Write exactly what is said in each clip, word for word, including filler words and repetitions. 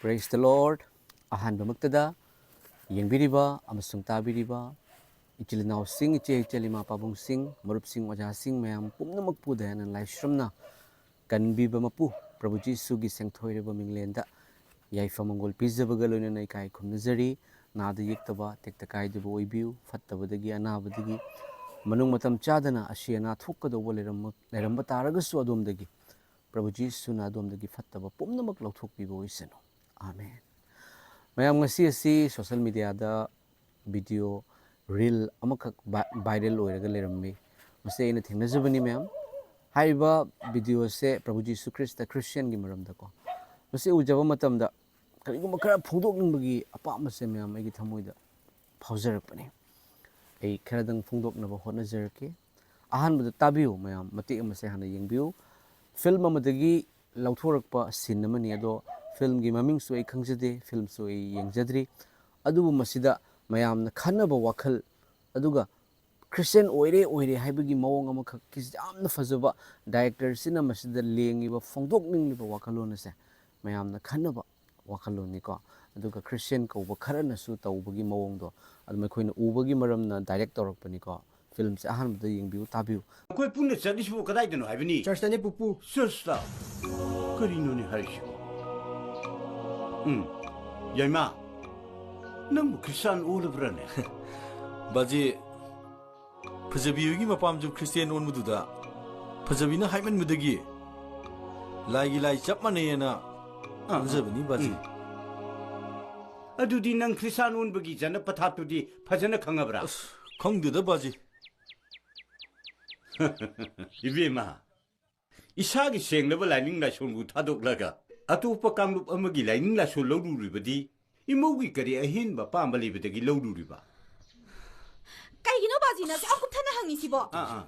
Praise the Lord. ꯑꯍꯥꯟꯕꯃꯛꯇꯗ ꯌꯦꯡꯕꯤꯔꯤꯕ ꯑꯃꯁꯨꯡ ꯇꯥꯕꯤꯔꯤꯕ ꯏꯆꯤꯜ ꯏꯅꯥꯎꯁꯤꯡ, ꯏꯆꯦ ꯏꯆꯜ, ꯏꯃꯥ ꯄꯥꯕꯨꯡꯁꯤꯡ, ꯃꯔꯨꯞꯁꯤꯡ, ꯑꯣꯖꯥꯁꯤꯡ ꯃꯌꯥꯝ ꯄꯨꯝꯅꯃꯛꯄꯨ ꯗꯌꯥꯅꯟ ꯂꯥꯏꯁ꯭ꯔꯝꯅ ꯀꯟꯕꯤꯕ ꯃꯄꯨ ꯄ꯭ꯔꯚꯨ ꯖꯤꯁꯨꯒꯤ ꯁꯦꯡꯊꯣꯏꯔꯕ ꯃꯤꯡꯂꯦꯟꯗ ꯌꯥꯏꯐ ꯃꯪꯒꯣꯜ ꯄꯤꯖꯕꯒ ꯂꯣꯏꯅꯅ ꯏꯀꯥꯏ ꯈꯨꯝꯅꯖꯔꯤ꯫ ꯅꯥꯗ ꯌꯦꯛꯇꯕ, ꯇꯦꯛꯇ ꯀꯥꯏꯗꯕ ꯑꯣꯏꯕꯤꯌꯨ꯫ ꯐꯠꯇꯕꯗꯒꯤ, ꯑꯅꯥꯕꯗꯒꯤ ꯃꯅꯨꯡ ꯃꯇꯝ ꯆꯥꯗꯅ ꯑꯁꯤ ꯑꯅꯥ ꯊꯣꯛꯀꯗꯧꯕ ꯂꯩꯔꯝꯕ, ꯂꯩꯔꯝꯕ ꯇꯥꯔꯒꯁꯨ ꯑꯗꯣꯝꯗꯒꯤ ꯄ꯭ꯔꯚꯨ ꯖꯤꯁꯨꯅ ꯑꯗꯣꯝꯗꯒꯤ ꯐꯠꯇꯕ ꯄꯨꯝꯅꯃꯛ ꯂꯧꯊꯣꯛꯄꯤꯕ ꯑꯣꯏꯁꯅꯨ꯫ ꯑꯥꯃꯦꯟ꯫ ꯃꯌꯥꯝ, ꯉꯁꯤ ꯑꯁꯤ social mediaꯗ video reel ꯑꯃꯈꯛ ꯚꯥꯏ-, viral ꯑꯣꯏꯔꯒ ꯂꯩꯔꯝꯃꯤ꯫ ꯃꯁꯤ ꯑꯩꯅ ꯊꯦꯡꯅꯖꯕꯅꯤ, ꯃꯌꯥꯝ꯫ ꯍꯥꯏꯔꯤꯕ videoꯁꯦ ꯄ꯭ꯔꯚꯨ ꯖꯤꯁꯨ ꯈ꯭ꯔꯤꯁꯇ Christianꯒꯤ ꯃꯔꯝꯗꯀꯣ꯫ ꯃꯁꯤ ꯎꯖꯕ ꯃꯇꯝꯗ ꯀꯔꯤꯒꯨꯝꯕ ꯈꯔ ꯐꯣꯡꯗꯣꯛꯅꯤꯡꯕꯒꯤ ꯑꯄꯥꯝꯕꯁꯦ, ꯃꯌꯥꯝ, ꯑꯩꯒꯤ ꯊꯃꯣꯏꯗ ꯐꯥꯎꯖꯔꯛꯄꯅꯤ꯫ ꯑꯩ ꯈꯔꯗꯪ ꯐꯣꯡꯗꯣꯛꯅꯕ ꯍꯣꯠꯅꯖꯔꯛꯀꯦ꯫ ꯑꯍꯥꯟꯕꯗ ꯇꯥꯕꯤꯌꯨ, ꯃꯌꯥꯝ, ꯃꯇꯦꯛ ꯑꯃꯁꯦ ꯍꯥꯟꯅ ꯌꯦꯡꯕꯤꯌꯨ꯫ Film ꯑꯃꯗꯒꯤ ꯂꯧꯊꯣꯔꯛꯄ scene ꯑꯃꯅꯤ, ꯑꯗꯣ filmꯒꯤ ꯃꯃꯤꯡꯁꯨ ꯑꯩ ꯈꯪꯖꯗꯦ, filmꯁꯨ ꯑꯩ ꯌꯦꯡꯖꯗ꯭ꯔꯤ꯫ ꯑꯗꯨꯕꯨ ꯃꯁꯤꯗ ꯃꯌꯥꯝꯅ ꯈꯟꯅꯕ ꯋꯥꯈꯜ, ꯑꯗꯨꯒ Christian ꯑꯣꯏꯔꯦ, ꯑꯣꯏꯔꯦ ꯍꯥꯏꯕꯒꯤ ꯃꯑꯣꯡ ꯑꯃꯈꯛꯀꯤ ꯌꯥꯝꯅ ꯐꯖꯕ, directorꯁꯤꯅ ꯃꯁꯤꯗ ꯂꯦꯡꯉꯤꯕ, ꯐꯣꯡꯗꯣꯛꯅꯤꯡꯂꯤꯕ ꯋꯥꯈꯜꯂꯣꯟ ꯑꯁꯦ ꯃꯌꯥꯝꯅ ꯈꯟꯅꯕ ꯋꯥꯈꯜꯂꯣꯟꯅꯤꯀꯣ꯫ ꯑꯗꯨꯒ Christian ꯀꯧꯕ ꯈꯔꯅꯁꯨ ꯇꯧꯕꯒꯤ ꯃꯑꯣꯡꯗꯣ ꯑꯗꯨꯝ ꯑꯩꯈꯣꯏꯅ ꯎꯕꯒꯤ ꯃꯔꯝꯅ direct ꯇꯧꯔꯛꯄꯅꯤꯀꯣ꯫ Filmꯁꯦ ꯑꯍꯥꯟꯕꯗ ꯌꯦꯡꯕꯤꯌꯨ, ꯇꯥꯕꯤꯌꯨ꯫ ꯑꯩꯈꯣꯏ ꯄꯨꯟꯅ ꯆꯠꯂꯤꯁꯤꯕꯨ ꯀꯗꯥꯏꯗꯅꯣ ꯍꯥꯏꯕꯅꯤ? Churchꯇꯅꯤ, ꯄꯨꯄꯨ꯫ Churchꯇ? ꯀꯔꯤꯅꯣꯅꯦ ꯍꯥꯏꯁꯤꯕꯨ? ꯎꯝ, ꯌꯥꯏꯃ, ꯅꯪꯕꯨ Christian ꯑꯣꯜꯂꯕ꯭ꯔꯥꯅꯦ? ꯕꯥꯖꯤ, ꯐꯖꯕꯤ ꯍꯣꯏꯒꯤ ꯃꯄꯥꯝꯁꯨ Christian ꯑꯣꯟꯕꯗꯨꯗ ꯐꯖꯕꯤꯅ ꯍꯥꯏꯃꯟꯕꯗꯒꯤ ꯂꯥꯏꯒꯤ ꯂꯥꯏ ꯆꯞ ꯃꯥꯟꯅꯩꯌꯦꯅ ꯑꯥ, ꯑꯥ꯫ ꯑꯣꯟꯖꯕꯅꯤ, ꯕꯥꯖꯤ꯫ ꯎꯝ꯫ ꯑꯗꯨꯗꯤ ꯅꯪ Christian ꯑꯣꯟꯕꯒꯤ ꯖꯅ ꯄꯊꯥꯞꯇꯨꯗꯤ ꯐꯖꯅ ꯈꯪꯉꯕ꯭ꯔꯥ? ꯑꯁ, ꯈꯪꯗꯦꯗ, ꯕꯥꯖꯤ꯫ ꯏꯕꯦꯝꯃ, ꯏꯁꯥꯒꯤ ꯁꯦꯡꯂꯕ ꯂꯥꯏꯅꯤꯡ ꯂꯥꯏꯁꯣꯟꯕꯨ ꯊꯥꯗꯣꯛꯂꯒ ꯑꯇꯣꯞꯄ ꯀꯥꯡꯂꯨꯞ ꯑꯃꯒꯤ ꯂꯥꯏꯅꯤꯡ ꯂꯥꯏꯁꯣꯟ ꯂꯧꯔꯨꯔꯤꯕꯗꯤ ꯏꯃꯧꯒꯤ ꯀꯔꯤ ꯑꯍꯦꯟꯕ ꯑꯄꯥꯝꯕ ꯂꯩꯕꯗꯒꯤ ꯂꯧꯔꯨꯔꯤꯕ? ꯀꯩꯒꯤꯅꯣ ꯕꯥꯖꯤꯅ ꯑꯁꯨꯛ ꯌꯥꯝ ꯀꯨꯞꯊꯅ ꯍꯪꯉꯤꯁꯤꯕꯣ? ꯑꯥ, ꯑꯥ꯫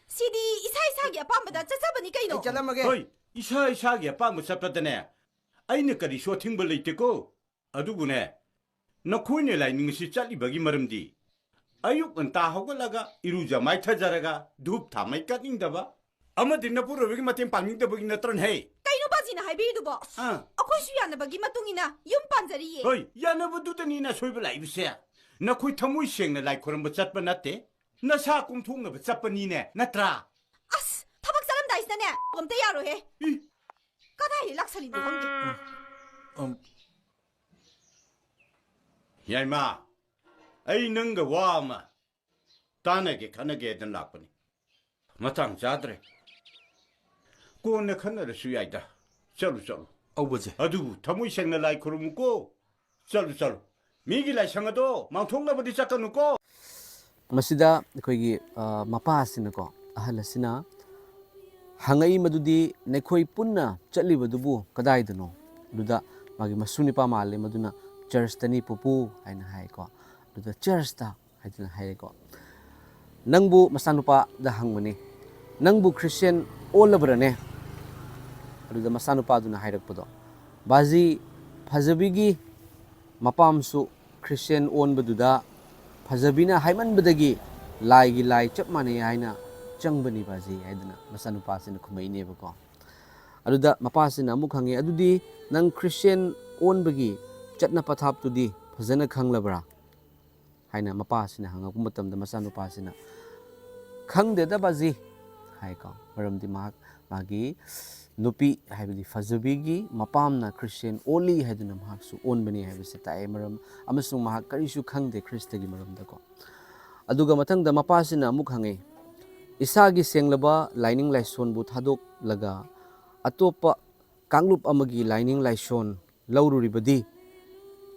ꯁꯤꯗꯤ ꯏꯁꯥ ꯏꯁꯥꯒꯤ ꯑꯄꯥꯝꯕꯗ ꯆꯠꯆꯕꯅꯤ ꯀꯩꯅꯣ꯫ ꯑꯩ ꯆꯠꯂꯝꯃꯒꯦ꯫ ꯍꯣꯏ, ꯏꯁꯥ ꯏꯁꯥꯒꯤ ꯑꯄꯥꯝꯕ ꯆꯠꯄꯗꯅꯦ ꯑꯩꯅ ꯀꯔꯤꯁꯨ ꯑꯊꯤꯡꯕ ꯂꯩꯇꯦꯀꯣ꯫ ꯑꯗꯨꯕꯨꯅꯦ, ꯅꯈꯣꯏꯅ ꯂꯥꯏꯅꯤꯡ ꯑꯁꯤ ꯆꯠꯂꯤꯕꯒꯤ ꯃꯔꯝꯗꯤ ꯑꯌꯨꯛ ꯉꯟꯇꯥ ꯍꯧꯒꯠꯂꯒ ꯏꯔꯨꯖ ꯃꯥꯏꯊꯖꯔꯒ ꯙꯨꯞ ꯊꯥꯃꯩ ꯀꯠꯅꯤꯡꯗꯕ ꯑꯃꯗꯤ ꯅꯄꯨꯔꯣꯏꯕꯒꯤ ꯃꯇꯦꯡ ꯄꯥꯡꯅꯤꯡꯗꯕꯒꯤ ꯅꯠꯇ꯭ꯔꯅꯦ? ꯀꯩꯅꯣ ꯕꯥꯖꯤ? ꯁꯤꯅ ꯍꯥꯏꯕꯤꯔꯤꯗꯨꯕꯣ? ꯑꯥ꯫ ꯑꯩꯈꯣꯏꯁꯨ ꯌꯥꯅꯕꯒꯤ ꯃꯇꯨꯡ ꯏꯟꯅ ꯌꯨꯝ ꯄꯥꯟꯖꯔꯤꯌꯦ꯫ ꯍꯣꯏ, ꯌꯥꯅꯕꯗꯨꯗꯅꯤꯅ ꯑꯁꯣꯏꯕ ꯂꯥꯛꯏꯕꯁꯦ꯫ ꯅꯈꯣꯏ ꯊꯃꯣꯏ ꯁꯦꯡꯅ ꯂꯥꯏ ꯈꯨꯔꯨꯝꯕ ꯆꯠꯄ ꯅꯠꯇꯦ, ꯅꯁꯥ ꯀꯣꯝꯊꯣꯛꯅꯕ ꯆꯠꯄꯅꯤꯅꯦ, ꯅꯠꯇ꯭ꯔꯥ? ꯑꯁ, ꯊꯕꯛ ꯆꯠꯂꯝꯗꯥꯏꯁꯤꯗꯅꯦ ꯑꯝꯇ ꯌꯥꯔꯣꯏꯍꯦ꯫ ꯏ꯫ ꯀꯗꯥꯏꯗ ꯂꯥꯛꯁꯜꯂꯤꯅꯣ ꯈꯪꯗꯦ꯫ ꯎꯝ, ꯌꯥꯏꯃ, ꯑꯩ ꯅꯪꯒ ꯋꯥ ꯑꯃ ꯇꯥꯟꯅꯒꯦ ꯈꯟꯅꯒꯦꯗꯅ ꯂꯥꯛꯄꯅꯤ꯫ ꯃꯇꯥꯡ ꯆꯥꯗ꯭ꯔꯦ꯫ ꯀꯣꯟꯅ ꯈꯟꯅꯔꯁꯨ ꯌꯥꯏꯗ꯫ ꯆꯠꯂꯨ, ꯆꯠꯂꯨ꯫ ꯑꯧ ꯕꯥꯖꯤ꯫ ꯑꯗꯨꯕꯨ ꯊꯃꯣꯏ ꯁꯦꯡꯅ ꯂꯥꯏ ꯈꯨꯔꯨꯝꯃꯨꯀꯣ꯫ ꯆꯠꯂꯨ, ꯆꯠꯂꯨ꯫ ꯃꯤꯒꯤ ꯂꯥꯏꯁꯪ ꯑꯗꯣ ꯃꯥꯡꯊꯣꯛꯅꯕꯗꯤ ꯆꯠꯀꯅꯨꯀꯣ꯫ ꯃꯁꯤꯗ ꯑꯩꯈꯣꯏꯒꯤ ꯑ, ꯃꯄꯥ ꯑꯁꯤꯅꯀꯣ, ꯑꯍꯜ ꯑꯁꯤꯅ ꯍꯪꯉꯛꯏ ꯃꯗꯨꯗꯤ, "ꯅꯈꯣꯏ ꯄꯨꯟꯅ ꯆꯠꯂꯤꯕꯗꯨꯕꯨ ꯀꯗꯥꯏꯗꯅꯣ?" ꯑꯗꯨꯗ ꯃꯥꯒꯤ ꯃꯁꯨ ꯅꯨꯄꯥ ꯃꯥꯜꯂꯦ, ꯃꯗꯨꯅ, "ꯆꯔꯆꯇꯅꯤ ꯄꯨꯄꯨ" ꯍꯥꯏꯅ ꯍꯥꯏꯀꯣ꯫ ꯑꯗꯨꯗ, "ꯆꯔꯆꯇ?" ꯍꯥꯏꯗꯨꯅ ꯍꯥꯏꯔꯦꯀꯣ꯫ "ꯅꯪꯕꯨ," ꯃꯆꯥꯅꯨꯄꯥꯗ ꯍꯪꯕꯅꯤ, "ꯅꯪꯕꯨ ꯈ꯭ꯔꯤꯁꯇꯤꯌꯥꯟ ꯑꯣꯜꯂꯕ꯭ꯔꯅꯦ?" ꯑꯗꯨꯗ ꯃꯆꯥꯅꯨꯄꯥꯗꯨꯅ ꯍꯥꯏꯔꯛꯄꯗꯣ, "ꯕꯥꯖꯤ, ꯐꯖꯕꯤꯒꯤ ꯃꯄꯥꯝꯁꯨ ꯈ꯭ꯔꯤꯁꯇꯤꯌꯥꯟ ꯑꯣꯟꯕꯗꯨꯗ ꯐꯖꯕꯤꯅ ꯍꯥꯏꯃꯟꯕꯗꯒꯤ ꯂꯥꯏꯒꯤ ꯂꯥꯏ ꯆꯞ ꯃꯥꯟꯅꯩ ꯍꯥꯏꯅ ꯆꯪꯕꯅꯤ ꯕꯥꯖꯤ" ꯍꯥꯏꯗꯅ ꯃꯆꯥꯅꯨꯄꯥꯁꯤꯅ ꯈꯨꯝꯃꯛꯏꯅꯦꯕꯀꯣ꯫ ꯑꯗꯨꯗ ꯃꯄꯥꯁꯤꯅ ꯑꯃꯨꯛ ꯍꯪꯉꯤ, "ꯑꯗꯨꯗꯤ ꯅꯪ ꯈ꯭ꯔꯤꯁꯇꯤꯌꯥꯟ ꯑꯣꯟꯕꯒꯤ ꯆꯠꯅ ꯄꯊꯥꯞꯇꯨꯗꯤ ꯐꯖꯅ ꯈꯪꯂꯕ꯭ꯔꯥ?" ꯍꯥꯏꯅ ꯃꯄꯥꯁꯤꯅ ꯍꯪꯉꯛꯄ ꯃꯇꯝꯗ ꯃꯆꯥꯅꯨꯄꯥꯁꯤꯅ, "ꯈꯪꯗꯦꯗ ꯕꯥꯖꯤ" ꯍꯥꯏꯀꯣ꯫ ꯃꯔꯝꯗꯤ ꯃꯍꯥꯛ ꯃꯥꯒꯤ ꯅꯨꯄꯤ, ꯍꯥꯏꯕꯗꯤ ꯐꯖꯕꯤꯒꯤ ꯃꯄꯥꯝꯅ ꯈ꯭ꯔꯤꯁꯇꯤꯌꯥꯟ ꯑꯣꯜꯂꯤ ꯍꯥꯏꯗꯨꯅ ꯃꯍꯥꯛꯁꯨ ꯑꯣꯟꯕꯅꯤ ꯍꯥꯏꯕꯁꯤ ꯇꯥꯛꯑꯦ, ꯃꯔꯝ, ꯑꯃꯁꯨꯡ ꯃꯍꯥꯛ ꯀꯔꯤꯁꯨ ꯈꯪꯗꯦ ꯈ꯭ꯔꯤꯁꯇꯒꯤ ꯃꯔꯝꯗꯀꯣ꯫ ꯑꯗꯨꯒ ꯃꯊꯪꯗ ꯃꯄꯥꯁꯤꯅ ꯑꯃꯨꯛ ꯍꯪꯉꯤ, "ꯏꯁꯥꯒꯤ ꯁꯦꯡꯂꯕ ꯂꯥꯏꯅꯤꯡ ꯂꯥꯏꯁꯣꯟꯕꯨ ꯊꯥꯗꯣꯛꯂꯒ ꯑꯇꯣꯞꯄ ꯀꯥꯡꯂꯨꯞ ꯑꯃꯒꯤ ꯂꯥꯏꯅꯤꯡ ꯂꯥꯏꯁꯣꯟ ꯂꯧꯔꯨꯔꯤꯕꯗꯤ,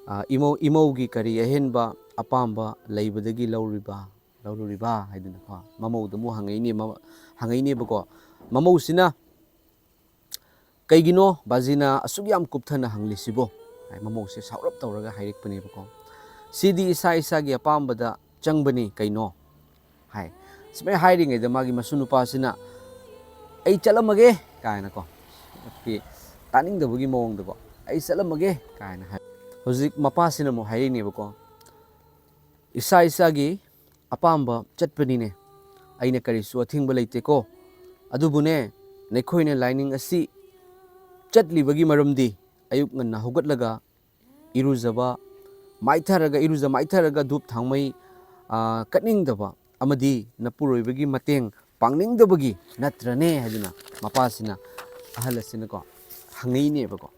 ꯑ, ꯏꯃꯧ, ꯏꯃꯧꯒꯤ ꯀꯔꯤ ꯑꯍꯦꯟꯕ ꯑꯄꯥꯝꯕ ꯂꯩꯕꯗꯒꯤ ꯂꯧꯔꯤꯕ, ꯂꯧꯔꯨꯔꯤꯕ?" ꯍꯥꯏꯗꯅꯀꯣ, ꯃꯃꯧꯗ ꯑꯃꯨꯛ ꯍꯪꯉꯛꯏꯅꯦ, ꯃ-, ꯍꯪꯉꯛꯏꯅꯦꯕꯀꯣ꯫ ꯃꯃꯧꯁꯤꯅ, "ꯀꯩꯒꯤꯅꯣ ꯕꯥꯖꯤꯅ ꯑꯁꯨꯛ ꯌꯥꯝ ꯀꯨꯞꯊꯅ ꯍꯪꯂꯤꯁꯤꯕꯣ?" ꯍꯥꯏ, ꯃꯃꯧꯁꯦ ꯁꯥꯎꯔꯞ ꯇꯧꯔꯒ ꯍꯥꯏꯔꯛꯄꯅꯦꯕꯀꯣ꯫ "ꯁꯤꯗꯤ ꯏꯁꯥ ꯏꯁꯥꯒꯤ ꯑꯄꯥꯝꯕꯗ ꯆꯪꯕꯅꯤ ꯀꯩꯅꯣ?" ꯍꯥꯏ꯫ ꯁꯨꯃꯥꯏꯅ ꯍꯥꯏꯔꯤꯉꯩꯗ ꯃꯥꯒꯤ ꯃꯁꯨ ꯅꯨꯄꯥꯁꯤꯅ, "ꯑꯩ ꯆꯠꯂꯝꯃꯒꯦ" ꯀꯥꯏꯅꯀꯣ, ꯇꯥꯅꯤꯡꯗꯕꯒꯤ ꯃꯑꯣꯡꯗꯀꯣ, "ꯑꯩ ꯆꯠꯂꯝꯃꯒꯦ" ꯀꯥꯏꯅ ꯍꯥꯏ꯫ ꯍꯧꯖꯤꯛ ꯃꯄꯥꯁꯤꯅ ꯑꯃꯨꯛ ꯍꯥꯏꯔꯤꯅꯦꯕꯀꯣ, "ꯏꯁꯥ ꯏꯁꯥꯒꯤ ꯑꯄꯥꯝꯕ ꯆꯠꯄꯅꯤꯅꯦ, ꯑꯩꯅ ꯀꯔꯤꯁꯨ ꯑꯊꯤꯡꯕ ꯂꯩꯇꯦꯀꯣ꯫ ꯑꯗꯨꯕꯨꯅꯦ, ꯅꯈꯣꯏꯅ ꯂꯥꯏꯅꯤꯡ ꯑꯁꯤ ꯆꯠꯂꯤꯕꯒꯤ ꯃꯔꯝꯗꯤ ꯑꯌꯨꯛ ꯉꯟꯅ ꯍꯧꯒꯠꯂꯒ ꯏꯔꯨꯖꯕ ꯃꯥꯏꯊꯔꯒ, ꯏꯔꯨꯖ ꯃꯥꯏꯊꯔꯒ ꯙꯨꯞ ꯊꯥꯎꯃꯩ, ꯑ, ꯀꯠꯅꯤꯡꯗꯕ ꯑꯃꯗꯤ ꯅꯄꯨꯔꯣꯏꯕꯒꯤ ꯃꯇꯦꯡ ꯄꯥꯡꯅꯤꯡꯗꯕꯒꯤ ꯅꯠꯇ꯭ꯔꯅꯦ ꯍꯥꯏꯗꯨꯅ ꯃꯄꯥꯁꯤꯅ, ꯑꯍꯜ ꯑꯁꯤꯅꯀꯣ, ꯍꯪꯉꯛꯏꯅꯦꯕꯀꯣ꯫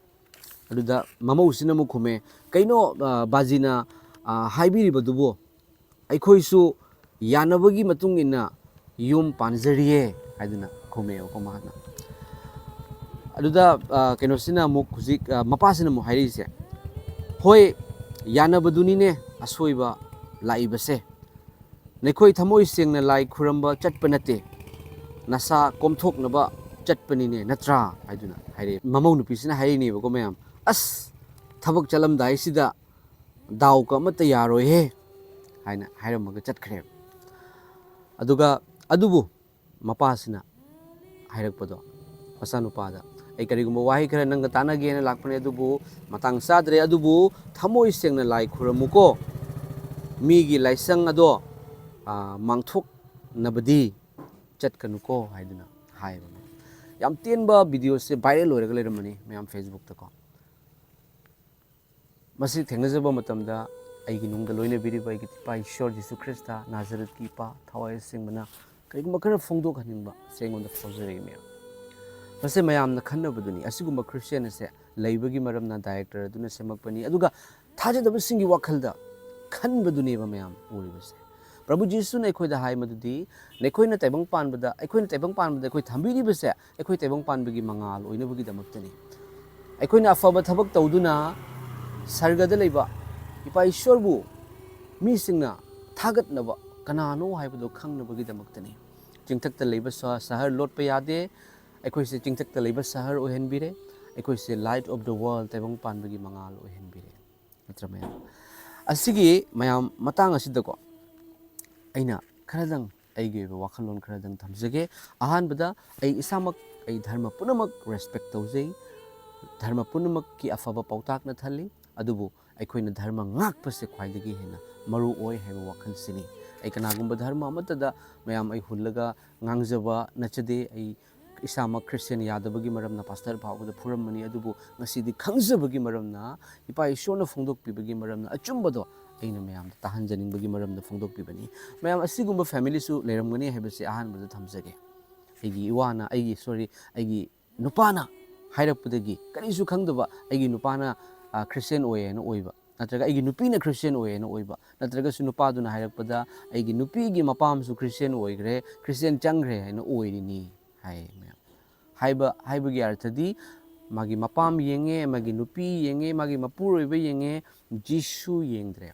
ꯑꯗꯨꯗ ꯃꯃꯧꯁꯤꯅ ꯑꯃꯨꯛ ꯈꯨꯝꯃꯦ, "ꯀꯩꯅꯣ, ꯑ, ꯕꯥꯖꯤꯅ, ꯑ, ꯍꯥꯏꯕꯤꯔꯤꯕꯗꯨꯕꯨ? ꯑꯩꯈꯣꯏꯁꯨ ꯌꯥꯅꯕꯒꯤ ꯃꯇꯨꯡ ꯏꯟꯅ ꯌꯨꯝ ꯄꯥꯟꯖꯔꯤꯌꯦ" ꯍꯥꯏꯗꯨꯅ ꯈꯨꯝꯃꯦꯕꯀꯣ ꯃꯍꯥꯛꯅ꯫ ꯑꯗꯨꯗ, ꯑ, ꯀꯩꯅꯣꯁꯤꯅ ꯑꯃꯨꯛ ꯍꯧꯖꯤꯛ, ꯑ, ꯃꯄꯥꯁꯤꯅ ꯑꯃꯨꯛ ꯍꯥꯏꯔꯛꯏꯁꯦ, "ꯍꯣꯏ, ꯌꯥꯅꯕꯗꯨꯅꯤꯅꯦ ꯑꯁꯣꯏꯕ ꯂꯥꯛꯏꯕꯁꯦ꯫ ꯅꯈꯣꯏ ꯊꯃꯣꯏ ꯁꯦꯡꯅ ꯂꯥꯏ ꯈꯨꯔꯝꯕ ꯆꯠꯄ ꯅꯠꯇꯦ, ꯅꯁꯥ ꯀꯣꯝꯊꯣꯛꯅꯕ ꯆꯠꯄꯅꯤꯅꯦ ꯅꯠꯇ꯭ꯔꯥ?" ꯍꯥꯏꯗꯨꯅ ꯍꯥꯏꯔꯛꯑꯦ꯫ ꯃꯃꯧ ꯅꯨꯄꯤꯁꯤꯅ ꯍꯥꯏꯔꯤꯅꯦꯕꯀꯣ ꯃꯌꯥꯝ, "ꯑꯁ, ꯊꯕꯛ ꯆꯠꯂꯝꯗꯥꯏꯁꯤꯗ ꯗꯥꯎꯒ ꯑꯃꯠꯇ ꯌꯥꯔꯣꯏꯍꯦ" ꯍꯥꯏꯅ ꯍꯥꯏꯔꯝꯃꯒ ꯆꯠꯈ꯭ꯔꯦꯕ꯫ ꯑꯗꯨꯒ ꯑꯗꯨꯕꯨ ꯃꯄꯥꯁꯤꯅ ꯍꯥꯏꯔꯛꯄꯗꯣ ꯃꯆꯥꯅꯨꯄꯥꯗ, "ꯑꯩ ꯀꯔꯤꯒꯨꯝꯕ ꯋꯥꯍꯩ ꯈꯔ ꯅꯪꯒ ꯇꯥꯟꯅꯒꯦꯅ ꯂꯥꯛꯄꯅꯦ, ꯑꯗꯨꯕꯨ ꯃꯇꯥꯡ ꯆꯥꯗ꯭ꯔꯦ, ꯑꯗꯨꯕꯨ ꯊꯃꯣꯏ ꯁꯦꯡꯅ ꯂꯥꯏ ꯈꯨꯔꯝꯃꯨꯀꯣ, ꯃꯤꯒꯤ ꯂꯥꯏꯁꯪ ꯑꯗꯣ, ꯑ, ꯃꯥꯡꯊꯣꯛꯅꯕꯗꯤ ꯆꯠꯀꯅꯨꯀꯣ" ꯍꯥꯏꯗꯨꯅ ꯍꯥꯏꯕꯅꯦ꯫ ꯌꯥꯝ ꯇꯦꯟꯕ ꯚꯤꯗꯤꯑꯣꯁꯦ ꯚꯥꯏꯔꯦꯜ ꯑꯣꯏꯔꯒ ꯂꯩꯔꯝꯕꯅꯤ ꯃꯌꯥꯝ ꯐꯦꯁꯕꯨꯛꯇꯀꯣ꯫ ꯃꯁꯤ ꯊꯦꯡꯅꯖꯕ ꯃꯇꯝꯗ ꯑꯩꯒꯤ ꯅꯨꯡꯗ ꯂꯣꯏꯅꯕꯤꯔꯤꯕ ꯑꯩꯒꯤ ꯏꯄꯥ ꯏꯁꯣꯔ ꯖꯤꯁꯨ ꯈ꯭ꯔꯤꯁꯇ, ꯅꯥꯖꯔꯦꯠꯀꯤ ꯏꯄꯥ, ꯊꯋꯥꯏ ꯑꯁꯦꯡꯕꯅ ꯀꯔꯤꯒꯨꯝꯕ ꯈꯔ ꯐꯣꯡꯗꯣꯛꯍꯟꯅꯤꯡꯕ ꯁꯤ ꯑꯩꯉꯣꯟꯗ ꯐꯥꯎꯖꯔꯛꯏ ꯃꯌꯥꯝ꯫ ꯃꯁꯤ ꯃꯌꯥꯝꯅ ꯈꯟꯅꯕꯗꯨꯅꯤ꯫ ꯑꯁꯤꯒꯨꯝꯕ ꯈ꯭ꯔꯤꯁꯇꯤꯌꯥꯟ ꯑꯁꯦ ꯂꯩꯕꯒꯤ ꯃꯔꯝꯅ ꯗꯥꯏꯔꯦꯛꯇꯔ ꯑꯗꯨꯅ ꯁꯦꯝꯃꯛꯄꯅꯤ꯫ ꯑꯗꯨꯒ ꯊꯥꯖꯗꯕꯁꯤꯡꯒꯤ ꯋꯥꯈꯜꯗ ꯈꯟꯕꯗꯨꯅꯦꯕ ꯃꯌꯥꯝ ꯎꯔꯤꯕꯁꯦ꯫ ꯄ꯭ꯔꯚꯨ ꯖꯤꯁꯨꯅ ꯑꯩꯈꯣꯏꯗ ꯍꯥꯏ ꯃꯗꯨꯗꯤ, ꯅꯈꯣꯏꯅ ꯇꯥꯏꯕꯪ ꯄꯥꯟꯕꯗ, ꯑꯩꯈꯣꯏꯅ ꯇꯥꯏꯕꯪ ꯄꯥꯟꯕꯗ ꯑꯩꯈꯣꯏ ꯊꯝꯕꯤꯔꯤꯕꯁꯦ ꯑꯩꯈꯣꯏ ꯇꯥꯏꯕꯪ ꯄꯥꯟꯕꯒꯤ ꯃꯉꯥꯜ ꯑꯣꯏꯅꯕꯒꯤꯗꯃꯛꯇꯅꯤ꯫ ꯑꯩꯈꯣꯏꯅ ꯑꯐꯕ ꯊꯕꯛ ꯇꯧꯗꯨꯅ ꯁꯔꯒꯗ ꯂꯩꯕ ꯏꯄꯥ ꯏꯁꯣꯔꯕꯨ ꯃꯤꯁꯤꯡꯅ ꯊꯥꯒꯠꯅꯕ ꯀꯅꯥꯅꯣ ꯍꯥꯏꯕꯗꯨ ꯈꯪꯅꯕꯒꯤꯗꯃꯛꯇꯅꯤ꯫ ꯆꯤꯡꯊꯛꯇ ꯂꯩꯕ ꯁ-, ꯁꯍꯔ ꯂꯣꯠꯄ ꯌꯥꯗꯦ꯫ ꯑꯩꯈꯣꯏꯁꯦ ꯆꯤꯡꯊꯛꯇ ꯂꯩꯕ ꯁꯍꯔ ꯑꯣꯏꯍꯟꯕꯤꯔꯦ꯫ ꯑꯩꯈꯣꯏꯁꯦ light of the world, ꯇꯥꯏꯕꯪ ꯄꯥꯟꯕꯒꯤ ꯃꯉꯥꯜ ꯑꯣꯏꯍꯟꯕꯤꯔꯦ꯫ ꯅꯠꯇ꯭ꯔꯥ ꯃꯌꯥꯝ? ꯑꯁꯤꯒꯤ ꯃꯌꯥꯝ ꯃꯇꯥꯡ ꯑꯁꯤꯗꯀꯣ, ꯑꯩꯅ ꯈꯔꯗꯪ ꯑꯩꯒꯤ ꯑꯣꯏꯕ ꯋꯥꯈꯜꯂꯣꯟ ꯈꯔꯗꯪ ꯊꯝꯖꯒꯦ꯫ ꯑꯍꯥꯟꯕꯗ, ꯑꯩ ꯏꯁꯥꯃꯛ, ꯑꯩ ꯙꯔꯃ ꯄꯨꯝꯅꯃꯛ respect ꯇꯧꯖꯩ, ꯙꯔꯃ ꯄꯨꯝꯅꯃꯛꯀꯤ ꯑꯐꯕ ꯄꯥꯎꯇꯥꯛꯅ ꯊꯜꯂꯤ, ꯑꯗꯨꯕꯨ ꯑꯩꯈꯣꯏꯅ ꯙꯔꯃ ꯉꯥꯛꯄꯁꯦ ꯈ꯭ꯋꯥꯏꯗꯒꯤ ꯍꯦꯟꯅ ꯃꯔꯨ ꯑꯣꯏ ꯍꯥꯏꯕ ꯋꯥꯈꯜꯁꯤꯅꯤ꯫ ꯑꯩ ꯀꯅꯥꯒꯨꯝꯕ ꯙꯔꯃ ꯑꯃꯠꯇꯗ ꯃꯌꯥꯝ ꯑꯩ ꯍꯨꯜꯂꯒ ꯉꯥꯡꯖꯕ ꯅꯠꯆꯗꯦ꯫ ꯑꯩ ꯏꯁꯥꯃꯛ ꯈ꯭ꯔꯤꯁꯇꯤꯌꯥꯟ ꯌꯥꯗꯕꯒꯤ ꯃꯔꯝꯅ ꯄꯥꯁꯇꯔ ꯐꯥꯎꯕꯗ ꯐꯨꯔꯝꯕꯅꯤ, ꯑꯗꯨꯕꯨ ꯉꯁꯤꯗꯤ ꯈꯪꯖꯕꯒꯤ ꯃꯔꯝꯅ, ꯏꯄꯥ ꯏꯁꯣꯔꯅ ꯐꯣꯡꯗꯣꯛꯄꯤꯕꯒꯤ ꯃꯔꯝꯅ, ꯑꯆꯨꯝꯕꯗꯣ ꯑꯩꯅ ꯃꯌꯥꯝꯗ ꯇꯥꯍꯟꯖꯅꯤꯡꯕꯒꯤ ꯃꯔꯝꯗ ꯐꯣꯡꯗꯣꯛꯄꯤꯕꯅꯤ꯫ ꯃꯌꯥꯝ, ꯑꯁꯤꯒꯨꯝꯕ ꯐꯦꯃꯤꯂꯤꯁꯨ ꯂꯩꯔꯝꯒꯅꯤ ꯍꯥꯏꯕꯁꯦ ꯑꯍꯥꯟꯕꯗ ꯊꯝꯖꯒꯦ꯫ ꯑꯩꯒꯤ ꯏꯋꯥꯅ, ꯑꯩꯒꯤ, ꯁꯣꯔꯤ, ꯑꯩꯒꯤ ꯅꯨꯄꯥꯅ ꯍꯥꯏꯔꯛꯄꯗꯒꯤ, ꯀꯔꯤꯁꯨ ꯈꯪꯗꯕ ꯑꯩꯒꯤ ꯅꯨꯄꯥꯅ, ꯑ, ꯈ꯭ꯔꯤꯁꯇꯤꯌꯥꯟ ꯑꯣꯏ ꯍꯥꯏꯅ ꯑꯣꯏꯕ, ꯅꯠꯇ꯭ꯔꯒ ꯑꯩꯒꯤ ꯅꯨꯄꯤꯅ ꯈ꯭ꯔꯤꯁꯇꯤꯌꯥꯟ ꯑꯣꯏ ꯍꯥꯏꯅ ꯑꯣꯏꯕ, ꯅꯠꯇ꯭ꯔꯒꯁꯨ ꯅꯨꯄꯥꯗꯨꯅ ꯍꯥꯏꯔꯛꯄꯗ, "ꯑꯩꯒꯤ ꯅꯨꯄꯤꯒꯤ ꯃꯄꯥꯝꯁꯨ ꯈ꯭ꯔꯤꯁꯇꯤꯌꯥꯟ ꯑꯣꯏꯈ꯭ꯔꯦ, ꯈ꯭ꯔꯤꯁꯇꯤꯌꯥꯟ ꯆꯪꯈ꯭ꯔꯦ ꯍꯥꯏꯅ ꯑꯣꯏꯔꯤꯅꯤ" ꯍꯥꯏ, ꯃꯌꯥꯝ꯫ ꯍꯥꯏꯕ, ꯍꯥꯏꯕꯒꯤ ꯑꯔꯊꯗꯤ, ꯃꯥꯒꯤ ꯃꯄꯥꯝ ꯌꯦꯡꯉꯦ, ꯃꯥꯒꯤ ꯅꯨꯄꯤ ꯌꯦꯡꯉꯦ, ꯃꯥꯒꯤ ꯃꯄꯨꯔꯣꯏꯕ ꯌꯦꯡꯉꯦ, ꯖꯤꯁꯨ ꯌꯦꯡꯗ꯭ꯔꯦ꯫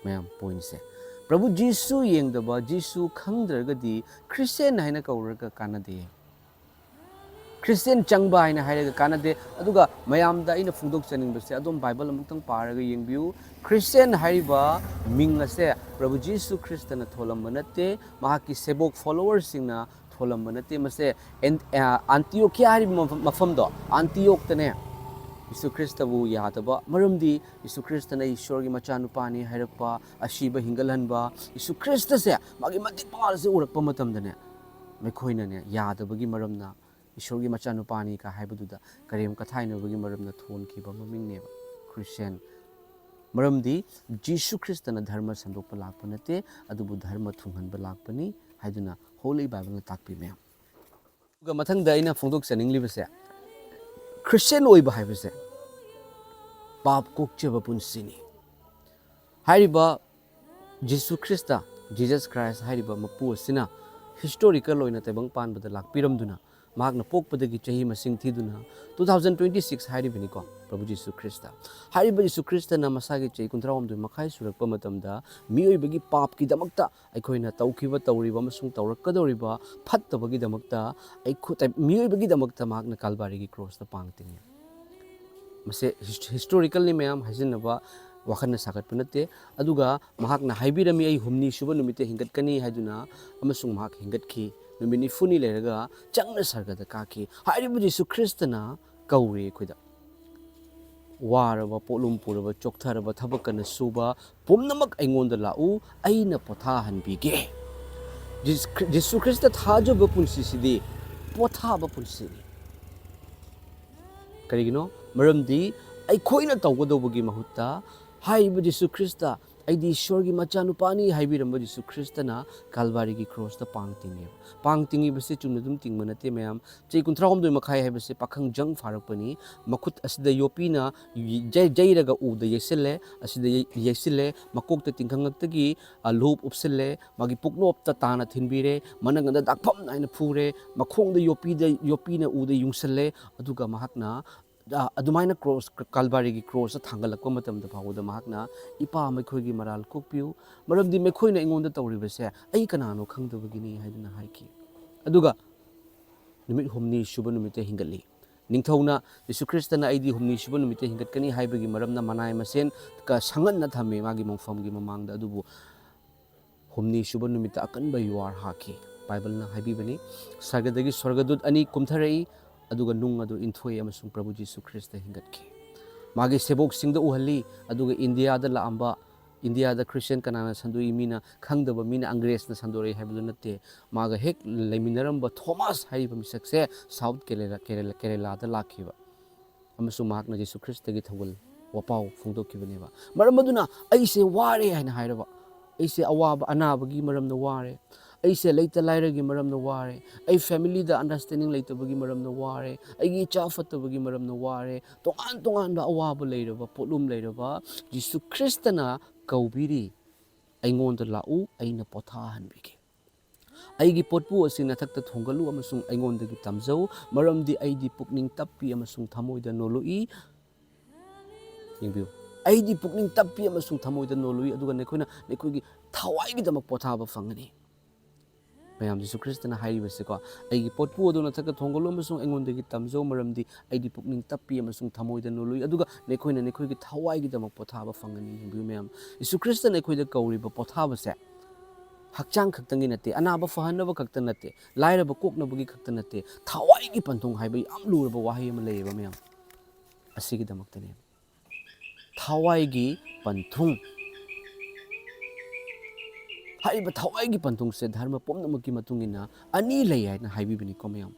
ꯃꯌꯥꯝ, ꯄꯣꯏꯟꯁꯦ, ꯄ꯭ꯔꯚꯨ ꯖꯤꯁꯨ ꯌꯦꯡꯗꯕ, ꯖꯤꯁꯨ ꯈꯪꯗ꯭ꯔꯒꯗꯤ ꯈ꯭ꯔꯤꯁꯇꯤꯌꯥꯟ ꯍꯥꯏꯅ ꯀꯧꯔꯒ ꯀꯥꯟꯅꯗꯦ꯫ ꯈ꯭ꯔꯤꯁꯇꯤꯌꯥꯟ ꯆꯪꯕ ꯍꯥꯏꯅ ꯍꯥꯏꯔꯒ ꯀꯥꯟꯅꯗꯦ꯫ ꯑꯗꯨꯒ ꯃꯌꯥꯝꯗ ꯑꯩꯅ ꯐꯣꯡꯗꯣꯛꯆꯅꯤꯡꯕꯁꯦ, ꯑꯗꯨꯝ ꯕꯥꯏꯕꯜ ꯑꯃꯨꯛꯇꯪ ꯄꯥꯔꯒ ꯌꯦꯡꯕꯤꯌꯨ꯫ ꯈ꯭ꯔꯤꯁꯇꯤꯌꯥꯟ ꯍꯥꯏꯔꯤꯕ ꯃꯤꯡ ꯑꯁꯦ ꯄ꯭ꯔꯚꯨ ꯖꯤꯁꯨ ꯈ꯭ꯔꯤꯁꯇꯅ ꯊꯣꯜꯂꯝꯕ ꯅꯠꯇꯦ, ꯃꯍꯥꯛꯀꯤ ꯁꯦꯕꯣꯛ, ꯐꯣꯂꯣꯋꯔꯁꯤꯡꯅ ꯊꯣꯜꯂꯝꯕ ꯅꯠꯇꯦ꯫ ꯃꯁꯦ ꯑꯦꯟ-, ꯑ, ꯑꯟꯇꯤꯌꯣꯀꯤꯌꯥ ꯍꯥꯏꯔꯤꯕ ꯃꯐꯝ, ꯃꯐꯝꯗꯣ, ꯑꯟꯇꯤꯌꯣꯛꯇꯅꯦ ꯖꯤꯁꯨ ꯈ꯭ꯔꯤꯁꯇꯕꯨ ꯌꯥꯗꯕ, ꯃꯔꯝꯗꯤ ꯖꯤꯁꯨ ꯈ꯭ꯔꯤꯁꯇꯅ ꯏꯁꯣꯔꯒꯤ ꯃꯆꯥꯅꯨꯄꯥꯅꯤ ꯍꯥꯏꯔꯛꯄ, ꯑꯁꯤꯕ ꯍꯤꯡꯒꯠꯍꯟꯕ, ꯖꯤꯁꯨ ꯈ꯭ꯔꯤꯁꯇꯁꯦ ꯃꯥꯒꯤ ꯃꯇꯤꯛ ꯃꯥꯜꯁꯦ ꯎꯔꯛꯄ ꯃꯇꯝꯗꯅꯦ, ꯃꯈꯣꯏꯅꯅꯦ ꯌꯥꯗꯕꯒꯤ ꯃꯔꯝꯅ, ꯏꯁꯣꯔꯒꯤ ꯃꯆꯥꯅꯨꯄꯥꯅꯤ ꯀ ꯍꯥꯏꯕꯗꯨꯗ ꯀꯔꯦꯝ ꯀꯊꯥꯏꯅꯕꯒꯤ ꯃꯔꯝꯅ ꯊꯣꯟꯈꯤꯕ ꯃꯃꯤꯡꯅꯦꯕ ꯈ꯭ꯔꯤꯁꯇꯤꯌꯥꯟ꯫ ꯃꯔꯝꯗꯤ ꯖꯤꯁꯨ ꯈ꯭ꯔꯤꯁꯇꯅ ꯙꯔꯃ ꯁꯟꯗꯣꯛꯄ ꯂꯥꯛꯄ ꯅꯠꯇꯦ, ꯑꯗꯨꯕꯨ ꯙꯔꯃ ꯊꯨꯡꯍꯟꯕ ꯂꯥꯛꯄꯅꯤ ꯍꯥꯏꯗꯨꯅ ꯍꯣꯂꯤ ꯕꯥꯏꯕꯜꯅ ꯇꯥꯛꯄꯤ, ꯃꯌꯥꯝ꯫ ꯑꯗꯨꯒ ꯃꯊꯪꯗ ꯑꯩꯅ ꯐꯣꯡꯗꯣꯛꯆꯅꯤꯡꯂꯤꯕꯁꯦ, ꯈ꯭ꯔꯤꯁꯇꯤꯌꯥꯟ ꯑꯣꯏꯕ ꯍꯥꯏꯕꯁꯦ ꯄꯥꯞ ꯀꯣꯛꯆꯕ ꯄꯨꯟꯁꯤꯅꯤ꯫ ꯍꯥꯏꯔꯤꯕ ꯖꯤꯁꯨ ꯈ꯭ꯔꯤꯁꯇ, Jesus Christ ꯍꯥꯏꯔꯤꯕ ꯃꯄꯨ ꯑꯁꯤꯅ ꯍꯤꯁꯇꯣꯔꯤꯀꯦꯜ ꯑꯣꯏꯅ ꯇꯥꯏꯕꯪ ꯄꯥꯟꯕꯗ ꯂꯥꯛꯄꯤꯔꯝꯗꯨꯅ, ꯃꯍꯥꯛꯅ ꯄꯣꯛꯄꯗꯒꯤ ꯆꯍꯤ ꯃꯁꯤꯡ ꯊꯤꯗꯨꯅ two thousand twenty six ꯍꯥꯏꯔꯤꯕꯅꯤꯀꯣ, ꯄ꯭ꯔꯚꯨ Jesus Christ. ꯍꯥꯏꯔꯤꯕ ꯖꯤꯁꯨ ꯈ꯭ꯔꯤꯁꯇꯅ ꯃꯁꯥꯒꯤ ꯆꯍꯤ ꯀꯨꯟꯊ꯭ꯔꯥ ꯍꯨꯝꯗꯣꯏ ꯃꯈꯥꯏ ꯁꯨꯔꯛꯄ ꯃꯇꯝꯗ, ꯃꯤꯑꯣꯏꯕꯒꯤ ꯄꯥꯞꯀꯤꯗꯃꯛꯇ, ꯑꯩꯈꯣꯏꯅ ꯇꯧꯈꯤꯕ, ꯇꯧꯔꯤꯕ ꯑꯃꯁꯨꯡ ꯇꯧꯔꯛꯀꯗꯧꯔꯤꯕ ꯐꯠꯇꯕꯒꯤꯗꯃꯛꯇ, ꯑꯩꯈꯣꯏ, ꯃꯤꯑꯣꯏꯕꯒꯤꯗꯃꯛꯇ ꯃꯍꯥꯛꯅ ꯀꯥꯜꯚꯥꯔꯤꯒꯤ ꯀ꯭ꯔꯣꯁꯇ ꯄꯥꯡ ꯇꯤꯡꯉꯤ꯫ ꯃꯁꯦ ꯍꯤꯁ-, ꯍꯤꯁꯇꯣꯔꯤꯀꯦꯜꯅꯤ, ꯃꯌꯥꯝ, ꯍꯥꯏꯖꯤꯟꯅꯕ ꯋꯥꯈꯜꯅ ꯁꯥꯒꯠꯄ ꯅꯠꯇꯦ꯫ ꯑꯗꯨꯒ ꯃꯍꯥꯛꯅ ꯍꯥꯏꯕꯤꯔꯝꯃꯤ, "ꯑꯩ ꯍꯨꯝꯅꯤ ꯁꯨꯕ ꯅꯨꯃꯤꯠꯇ ꯍꯤꯡꯒꯠꯀꯅꯤ" ꯍꯥꯏꯗꯨꯅ, ꯑꯃꯁꯨꯡ ꯃꯍꯥꯛ ꯍꯤꯡꯒꯠꯈꯤ꯫ ꯅꯨꯃꯤꯠ ꯅꯤꯐꯨꯅꯤ ꯂꯩꯔꯒ ꯆꯪꯅ ꯁꯔꯒꯗ ꯀꯥꯈꯤ꯫ ꯍꯥꯏꯔꯤꯕ ꯖꯤꯁꯨ ꯈ꯭ꯔꯤꯁꯇꯅ ꯀꯧꯔꯤ ꯑꯩꯈꯣꯏꯗ꯫ "ꯋꯥꯔꯕ, ꯄꯣꯠꯂꯨꯝ ꯄꯨꯔꯕ, ꯆꯣꯛꯊꯔꯕ, ꯊꯕꯛ ꯀꯟꯅ ꯁꯨꯕ ꯄꯨꯝꯅꯃꯛ ꯑꯩꯉꯣꯟꯗ ꯂꯥꯛꯎ, ꯑꯩꯅ ꯄꯣꯊꯥꯍꯟꯕꯤꯒꯦ"꯫ ꯖꯤꯁ-, ꯖꯤꯁꯨ ꯈ꯭ꯔꯤꯁꯇ ꯊꯥꯖꯕ ꯄꯨꯟꯁꯤꯁꯤꯗꯤ ꯄꯣꯊꯥꯕ ꯄꯨꯟꯁꯤꯅꯤ꯫ ꯀꯔꯤꯒꯤꯅꯣ? ꯃꯔꯝꯗꯤ ꯑꯩꯈꯣꯏꯅ ꯇꯧꯒꯗꯧꯕꯒꯤ ꯃꯍꯨꯠꯇ ꯍꯥꯏꯔꯤꯕ ꯖꯤꯁꯨ ꯈ꯭ꯔꯤꯁꯇ, "ꯑꯩꯗꯤ ꯏꯁꯣꯔꯒꯤ ꯃꯆꯥꯅꯨꯄꯥꯅꯤ" ꯍꯥꯏꯕꯤꯔꯝꯕ ꯖꯤꯁꯨ ꯈ꯭ꯔꯤꯁꯇꯅ ꯀꯥꯜꯚꯥꯔꯤꯒꯤ ꯀ꯭ꯔꯣꯁꯇ ꯄꯥꯡ ꯇꯤꯡꯉꯦꯕ꯫ ꯄꯥꯡ ꯇꯤꯡꯉꯤꯕꯁꯤ ꯆꯨꯝꯅ ꯑꯗꯨꯝ ꯇꯤꯡꯕ ꯅꯠꯇꯦ, ꯃꯌꯥꯝ꯫ ꯆꯍꯤ ꯀꯨꯟꯊ꯭ꯔꯥ ꯍꯨꯝꯗꯣꯏ ꯃꯈꯥꯏ ꯍꯥꯏꯕꯁꯦ ꯄꯥꯈꯪ ꯖꯪ ꯐꯥꯔꯛꯄꯅꯤ꯫ ꯃꯈꯨꯠ ꯑꯁꯤꯗ ꯌꯣꯠꯄꯤꯅ ꯌꯩ-, ꯌꯩꯔꯒ ꯎꯗ ꯌꯩꯁꯤꯜꯂꯦ, ꯑꯁꯤꯗ ꯌꯩ-, ꯌꯩꯁꯤꯜꯂꯦ, ꯃꯀꯣꯛꯇ ꯇꯤꯡꯈꯪꯉꯛꯇꯒꯤ, ꯑ, ꯂꯨꯞ ꯎꯞꯁꯤꯜꯂꯦ, ꯃꯥꯒꯤ ꯄꯨꯛꯅꯣꯞꯇ ꯇꯥꯅ ꯊꯤꯟꯕꯤꯔꯦ, ꯃꯅꯪꯒꯟꯗ ꯗꯥꯛꯐꯝ ꯅꯥꯏꯅ ꯐꯨꯔꯦ, ꯃꯈꯣꯡꯗ ꯌꯣꯠꯄꯤꯗ, ꯌꯣꯠꯄꯤꯅ ꯎꯗ ꯌꯨꯡꯁꯤꯜꯂꯦ, ꯑꯗꯨꯒ ꯃꯍꯥꯛꯅ, ꯑ, ꯑꯗꯨꯃꯥꯏꯅ ꯀ꯭ꯔꯣꯁ, ꯀꯥꯜꯚꯥꯔꯤꯒꯤ ꯀ꯭ꯔꯣꯁꯇ ꯊꯥꯡꯒꯠꯂꯛꯄ ꯃꯇꯝꯗ ꯐꯥꯎꯕꯗ ꯃꯍꯥꯛꯅ, "ꯏꯄꯥ, ꯃꯈꯣꯏꯒꯤ ꯃꯔꯥꯜ ꯀꯣꯛꯄꯤꯌꯨ, ꯃꯔꯝꯗꯤ ꯃꯈꯣꯏꯅ ꯑꯩꯉꯣꯟꯗ ꯇꯧꯔꯤꯕꯁꯦ ꯑꯩ ꯀꯅꯥꯅꯣ ꯈꯪꯗꯕꯒꯤꯅꯤ" ꯍꯥꯏꯗꯨꯅ ꯍꯥꯏꯈꯤ꯫ ꯑꯗꯨꯒ ꯅꯨꯃꯤꯠ ꯍꯨꯝꯅꯤ ꯁꯨꯕ ꯅꯨꯃꯤꯠꯇ ꯍꯤꯡꯒꯠꯂꯤ꯫ ꯅꯤꯡꯊꯧꯅ, ꯖꯤꯁꯨ ꯈ꯭ꯔꯤꯁꯇꯅ "ꯑꯩꯗꯤ ꯍꯨꯝꯅꯤ ꯁꯨꯕ ꯅꯨꯃꯤꯠꯇ ꯍꯤꯡꯒꯠꯀꯅꯤ" ꯍꯥꯏꯕꯒꯤ ꯃꯔꯝꯅ ꯃꯅꯥꯏ ꯃꯁꯦꯟ ꯀ-, ꯁꯪꯍꯟꯅ ꯊꯝꯃꯤ ꯃꯥꯒꯤ ꯃꯣꯡꯐꯝꯒꯤ ꯃꯃꯥꯡꯗ꯫ ꯑꯗꯨꯕꯨ ꯍꯨꯝꯅꯤ ꯁꯨꯕ ꯅꯨꯃꯤꯠꯇ ꯑꯀꯟꯕ ꯌꯨꯍꯥꯔ ꯍꯥꯈꯤ꯫ ꯕꯥꯏꯕꯜꯅ ꯍꯥꯏꯕꯤꯕꯅꯤ, ꯁ꯭ꯋꯔꯒꯗꯒꯤ ꯁ꯭ꯋꯔꯒꯗꯨꯠ ꯑꯅꯤ ꯀꯨꯝꯊꯔꯛꯏ, ꯑꯗꯨꯒ ꯅꯨꯡ ꯑꯗꯨ ꯏꯟꯊꯣꯛꯏ ꯑꯃꯁꯨꯡ ꯄ꯭ꯔꯚꯨ ꯖꯤꯁꯨ ꯈ꯭ꯔꯤꯁꯇ ꯍꯤꯡꯒꯠꯈꯤ꯫ ꯃꯥꯒꯤ ꯁꯦꯕꯣꯛꯁꯤꯡꯗ ꯎꯍꯜꯂꯤ, ꯑꯗꯨꯒ ꯏꯟꯗꯤꯌꯥꯗ ꯂꯥꯛꯑꯝꯕ, ꯏꯟꯗꯤꯌꯥꯗ ꯈ꯭ꯔꯤꯁꯇꯤꯌꯥꯟ ꯀꯅꯥꯅ ꯁꯟꯗꯣꯛꯏ, ꯃꯤꯅ ꯈꯪꯗꯕ, ꯃꯤꯅ ꯑꯪꯒ꯭ꯔꯦꯖꯅ ꯁꯟꯗꯣꯔꯛꯏ ꯍꯥꯏꯕꯗꯨ ꯅꯠꯇꯦ꯫ ꯃꯥꯒ ꯍꯦꯛ ꯂꯩꯃꯤꯟꯅꯔꯝꯕ ꯊꯣꯃꯥꯁ ꯍꯥꯏꯔꯤꯕ ꯃꯤꯁꯛꯁꯦ ꯁꯥꯎꯠ ꯀꯦꯔꯦꯂꯥ, ꯀꯦꯔꯦꯂꯥ, ꯀꯦꯔꯦꯂꯥꯗ ꯂꯥꯛꯈꯤꯕ꯫ ꯑꯃꯁꯨꯡ ꯃꯍꯥꯛꯅ ꯖꯤꯁꯨ ꯈ꯭ꯔꯤꯁꯇꯒꯤ ꯊꯧꯒꯜ ꯋꯥꯄꯥꯎ ꯐꯣꯡꯗꯣꯛꯈꯤꯕꯅꯦꯕ꯫ ꯃꯔꯝ ꯑꯗꯨꯅ "ꯑꯩꯁꯦ ꯋꯥꯔꯦ" ꯍꯥꯏꯅ ꯍꯥꯏꯔꯕ, "ꯑꯩꯁꯦ ꯑꯋꯥꯕ ꯑꯅꯥꯕꯒꯤ ꯃꯔꯝꯅ ꯋꯥꯔꯦ, ꯑꯩꯁꯦ ꯂꯩꯇ ꯂꯥꯏꯔꯒꯤ ꯃꯔꯝꯅ ꯋꯥꯔꯦ, ꯑꯩ ꯐꯦꯃꯤꯂꯤꯗ ꯑꯟꯗꯔꯁ꯭ꯇꯦꯟꯗꯤꯡ ꯂꯩꯇꯕꯒꯤ ꯃꯔꯝꯅ ꯋꯥꯔꯦ, ꯑꯩꯒꯤ ꯏꯆꯥ ꯐꯠꯇꯕꯒꯤ ꯃꯔꯝꯅ ꯋꯥꯔꯦ", ꯇꯣꯉꯥꯟ ꯇꯣꯉꯥꯟꯕ ꯑꯋꯥꯕ ꯂꯩꯔꯕ, ꯄꯣꯠꯂꯨꯝ ꯂꯩꯔꯕ, ꯖꯤꯁꯨ ꯈ꯭ꯔꯤꯁꯇꯅ ꯀꯧꯕꯤꯔꯤ, "ꯑꯩꯉꯣꯟꯗ ꯂꯥꯛꯎ, ꯑꯩꯅ ꯄꯣꯊꯥꯍꯟꯕꯤꯒꯦ꯫ ꯑꯩꯒꯤ ꯄꯣꯠꯄꯨ ꯑꯁꯤ ꯅꯊꯛꯇ ꯊꯣꯡꯒꯠꯂꯨ ꯑꯃꯁꯨꯡ ꯑꯩꯉꯣꯟꯗꯒꯤ ꯇꯝꯖꯧ, ꯃꯔꯝꯗꯤ ꯑꯩꯗꯤ ꯄꯨꯛꯅꯤꯡ ꯇꯞꯄꯤ ꯑꯃꯁꯨꯡ ꯊꯃꯣꯏꯗ ꯅꯣꯜꯂꯨꯛꯏ"꯫ ꯌꯦꯡꯕꯤꯌꯨ, "ꯑꯩꯗꯤ ꯄꯨꯛꯅꯤꯡ ꯇꯞꯄꯤ ꯑꯃꯁꯨꯡ ꯊꯃꯣꯏꯗ ꯅꯣꯜꯂꯨꯛꯏ", ꯑꯗꯨꯒ ꯅꯈꯣꯏꯅ ꯅꯈꯣꯏꯒꯤ ꯊꯋꯥꯏꯒꯤꯗꯃꯛ ꯄꯣꯊꯥꯕ ꯐꯪꯒꯅꯤ꯫ ꯃꯌꯥꯝ, ꯖꯤꯁꯨ ꯈ꯭ꯔꯤꯁꯇꯅ ꯍꯥꯏꯔꯤꯕꯁꯤꯀꯣ, "ꯑꯩꯒꯤ ꯄꯣꯠꯄꯨ ꯑꯗꯨ ꯅꯊꯛꯇ ꯊꯣꯡꯒꯠꯂꯨ ꯑꯃꯁꯨꯡ ꯑꯩꯉꯣꯟꯗꯒꯤ ꯇꯝꯖꯧ, ꯃꯔꯝꯗꯤ ꯑꯩꯗꯤ ꯄꯨꯛꯅꯤꯡ ꯇꯞꯄꯤ ꯑꯃꯁꯨꯡ ꯊꯃꯣꯏꯗ ꯅꯣꯜꯂꯨꯏ", ꯑꯗꯨꯒ ꯅꯈꯣꯏꯅ ꯅꯈꯣꯏꯒꯤ ꯊꯋꯥꯏꯒꯤꯗꯃꯛ ꯄꯣꯊꯥꯕ ꯐꯪꯒꯅꯤ꯫ ꯌꯦꯡꯕꯤꯌꯨ ꯃꯌꯥꯝ, ꯖꯤꯁꯨ ꯈ꯭ꯔꯤꯁꯇꯅ ꯑꯩꯈꯣꯏꯗ ꯀꯧꯔꯤꯕ ꯄꯣꯊꯥꯕꯁꯦ ꯍꯛꯆꯥꯡ ꯈꯛꯇꯪꯒꯤ ꯅꯠꯇꯦ, ꯑꯅꯥꯕ ꯐꯍꯟꯅꯕ ꯈꯛꯇ ꯅꯠꯇꯦ, ꯂꯥꯏꯔꯕ ꯀꯣꯛꯅꯕꯒꯤ ꯈꯛꯇ ꯅꯠꯇꯦ, ꯊꯋꯥꯏꯒꯤ ꯄꯟꯊꯨꯡ ꯍꯥꯏꯕ ꯌꯥꯝ ꯂꯨꯔꯕ ꯋꯥꯍꯩ ꯑꯃ ꯂꯩꯌꯦꯕ ꯃꯌꯥꯝ꯫ ꯑꯁꯤꯒꯤꯗꯃꯛꯇꯅꯦ꯫ ꯊꯋꯥꯏꯒꯤ ꯄꯟꯊꯨꯡ꯫ ꯍꯥꯏꯔꯤꯕ ꯊꯋꯥꯏꯒꯤ ꯄꯟꯊꯨꯡꯁꯦ ꯙꯔꯃ ꯄꯨꯝꯅꯃꯛꯀꯤ ꯃꯇꯨꯡ ꯏꯟꯅ ꯑꯅꯤ ꯂꯩ ꯍꯥꯏꯅ ꯍꯥꯏꯕꯤꯕꯅꯤꯀꯣ ꯃꯌꯥꯝ꯫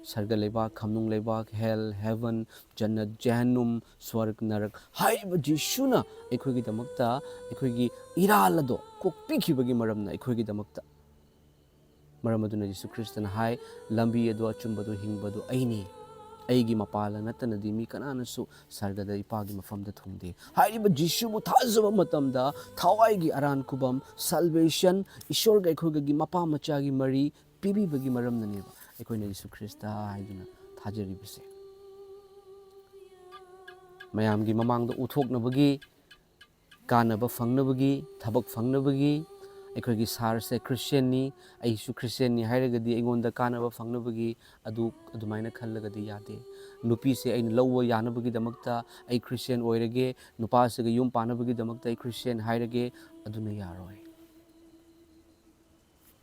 ꯁꯔꯒ ꯂꯩꯕꯥꯛ, ꯈꯝꯅꯨꯡ ꯂꯩꯕꯥꯛ, hell, heaven, ꯖꯟꯅꯠ, ꯖꯍꯟꯅꯨꯝ, ꯁ꯭ꯋꯔꯒ, ꯅꯔꯛ ꯍꯥꯏꯔꯤꯕ ꯖꯤꯁꯨꯅ ꯑꯩꯈꯣꯏꯒꯤꯗꯃꯛꯇ ꯑꯩꯈꯣꯏꯒꯤ ꯏꯔꯥꯜ ꯑꯗꯣ ꯀꯣꯛꯄꯤꯈꯤꯕꯒꯤ ꯃꯔꯝꯅ ꯑꯩꯈꯣꯏꯒꯤꯗꯃꯛꯇ꯫ ꯃꯔꯝ ꯑꯗꯨꯅ ꯖꯤꯁꯨ ꯈ꯭ꯔꯤꯁꯇꯅ ꯍꯥꯏ, "ꯂꯝꯕꯤ ꯑꯗꯣ, ꯑꯆꯨꯝꯕꯗꯣ, ꯍꯤꯡꯕꯗꯣ ꯑꯩꯅꯤ꯫ ꯑꯩꯒꯤ ꯃꯄꯥꯜꯗ ꯅꯠꯇꯅꯗꯤ ꯃꯤ ꯀꯅꯥꯅꯁꯨ ꯁꯔꯒꯗ ꯏꯄꯥꯒꯤ ꯃꯐꯝꯗ ꯊꯨꯡꯗꯦ"꯫ ꯍꯥꯏꯔꯤꯕ ꯖꯤꯁꯨꯕꯨ ꯊꯥꯖꯕ ꯃꯇꯝꯗ ꯊꯋꯥꯏꯒꯤ ꯑꯔꯥꯟ ꯈꯨꯕꯝ, salvation, ꯏꯁꯣꯔꯒ ꯑꯩꯈꯣꯏꯒꯒꯤ ꯃꯄꯥ ꯃꯆꯥꯒꯤ ꯃꯔꯤ ꯄꯤꯕꯤꯕꯒꯤ ꯃꯔꯝꯅꯅꯦꯕ ꯑꯩꯈꯣꯏꯅ ꯖꯤꯁꯨ ꯈ꯭ꯔꯤꯁꯇ ꯍꯥꯏꯗꯨꯅ ꯊꯥꯖꯔꯤꯕꯁꯦ꯫ ꯃꯌꯥꯝꯒꯤ ꯃꯃꯥꯡꯗ ꯎꯠꯊꯣꯛꯅꯕꯒꯤ, ꯀꯥꯟꯅꯕ ꯐꯪꯅꯕꯒꯤ, ꯊꯕꯛ ꯐꯪꯅꯕꯒꯤ, ꯑꯩꯈꯣꯏꯒꯤ ꯁꯥꯔꯁꯦ ꯈ꯭ꯔꯤꯁꯇꯤꯌꯥꯟꯅꯤ, ꯑꯩꯁꯨ ꯈ꯭ꯔꯤꯁꯇꯤꯌꯥꯟꯅꯤ ꯍꯥꯏꯔꯒꯗꯤ ꯑꯩꯉꯣꯟꯗ ꯀꯥꯟꯅꯕ ꯐꯪꯅꯕꯒꯤ ꯑꯗꯨ ꯑꯗꯨꯃꯥꯏꯅ ꯈꯜꯂꯒꯗꯤ ꯌꯥꯗꯦ꯫ ꯅꯨꯄꯤꯁꯦ ꯑꯩꯅ ꯂꯧꯕ ꯌꯥꯅꯕꯒꯤꯗꯃꯛꯇ ꯑꯩ ꯈ꯭ꯔꯤꯁꯇꯤꯌꯥꯟ ꯑꯣꯏꯔꯒꯦ, ꯅꯨꯄꯥꯁꯤꯒ ꯌꯨꯝ ꯄꯥꯟꯅꯕꯒꯤꯗꯃꯛꯇ ꯑꯩ ꯈ꯭ꯔꯤꯁꯇꯤꯌꯥꯟ ꯍꯥꯏꯔꯒꯦ, ꯑꯗꯨꯅ ꯌꯥꯔꯣꯏ꯫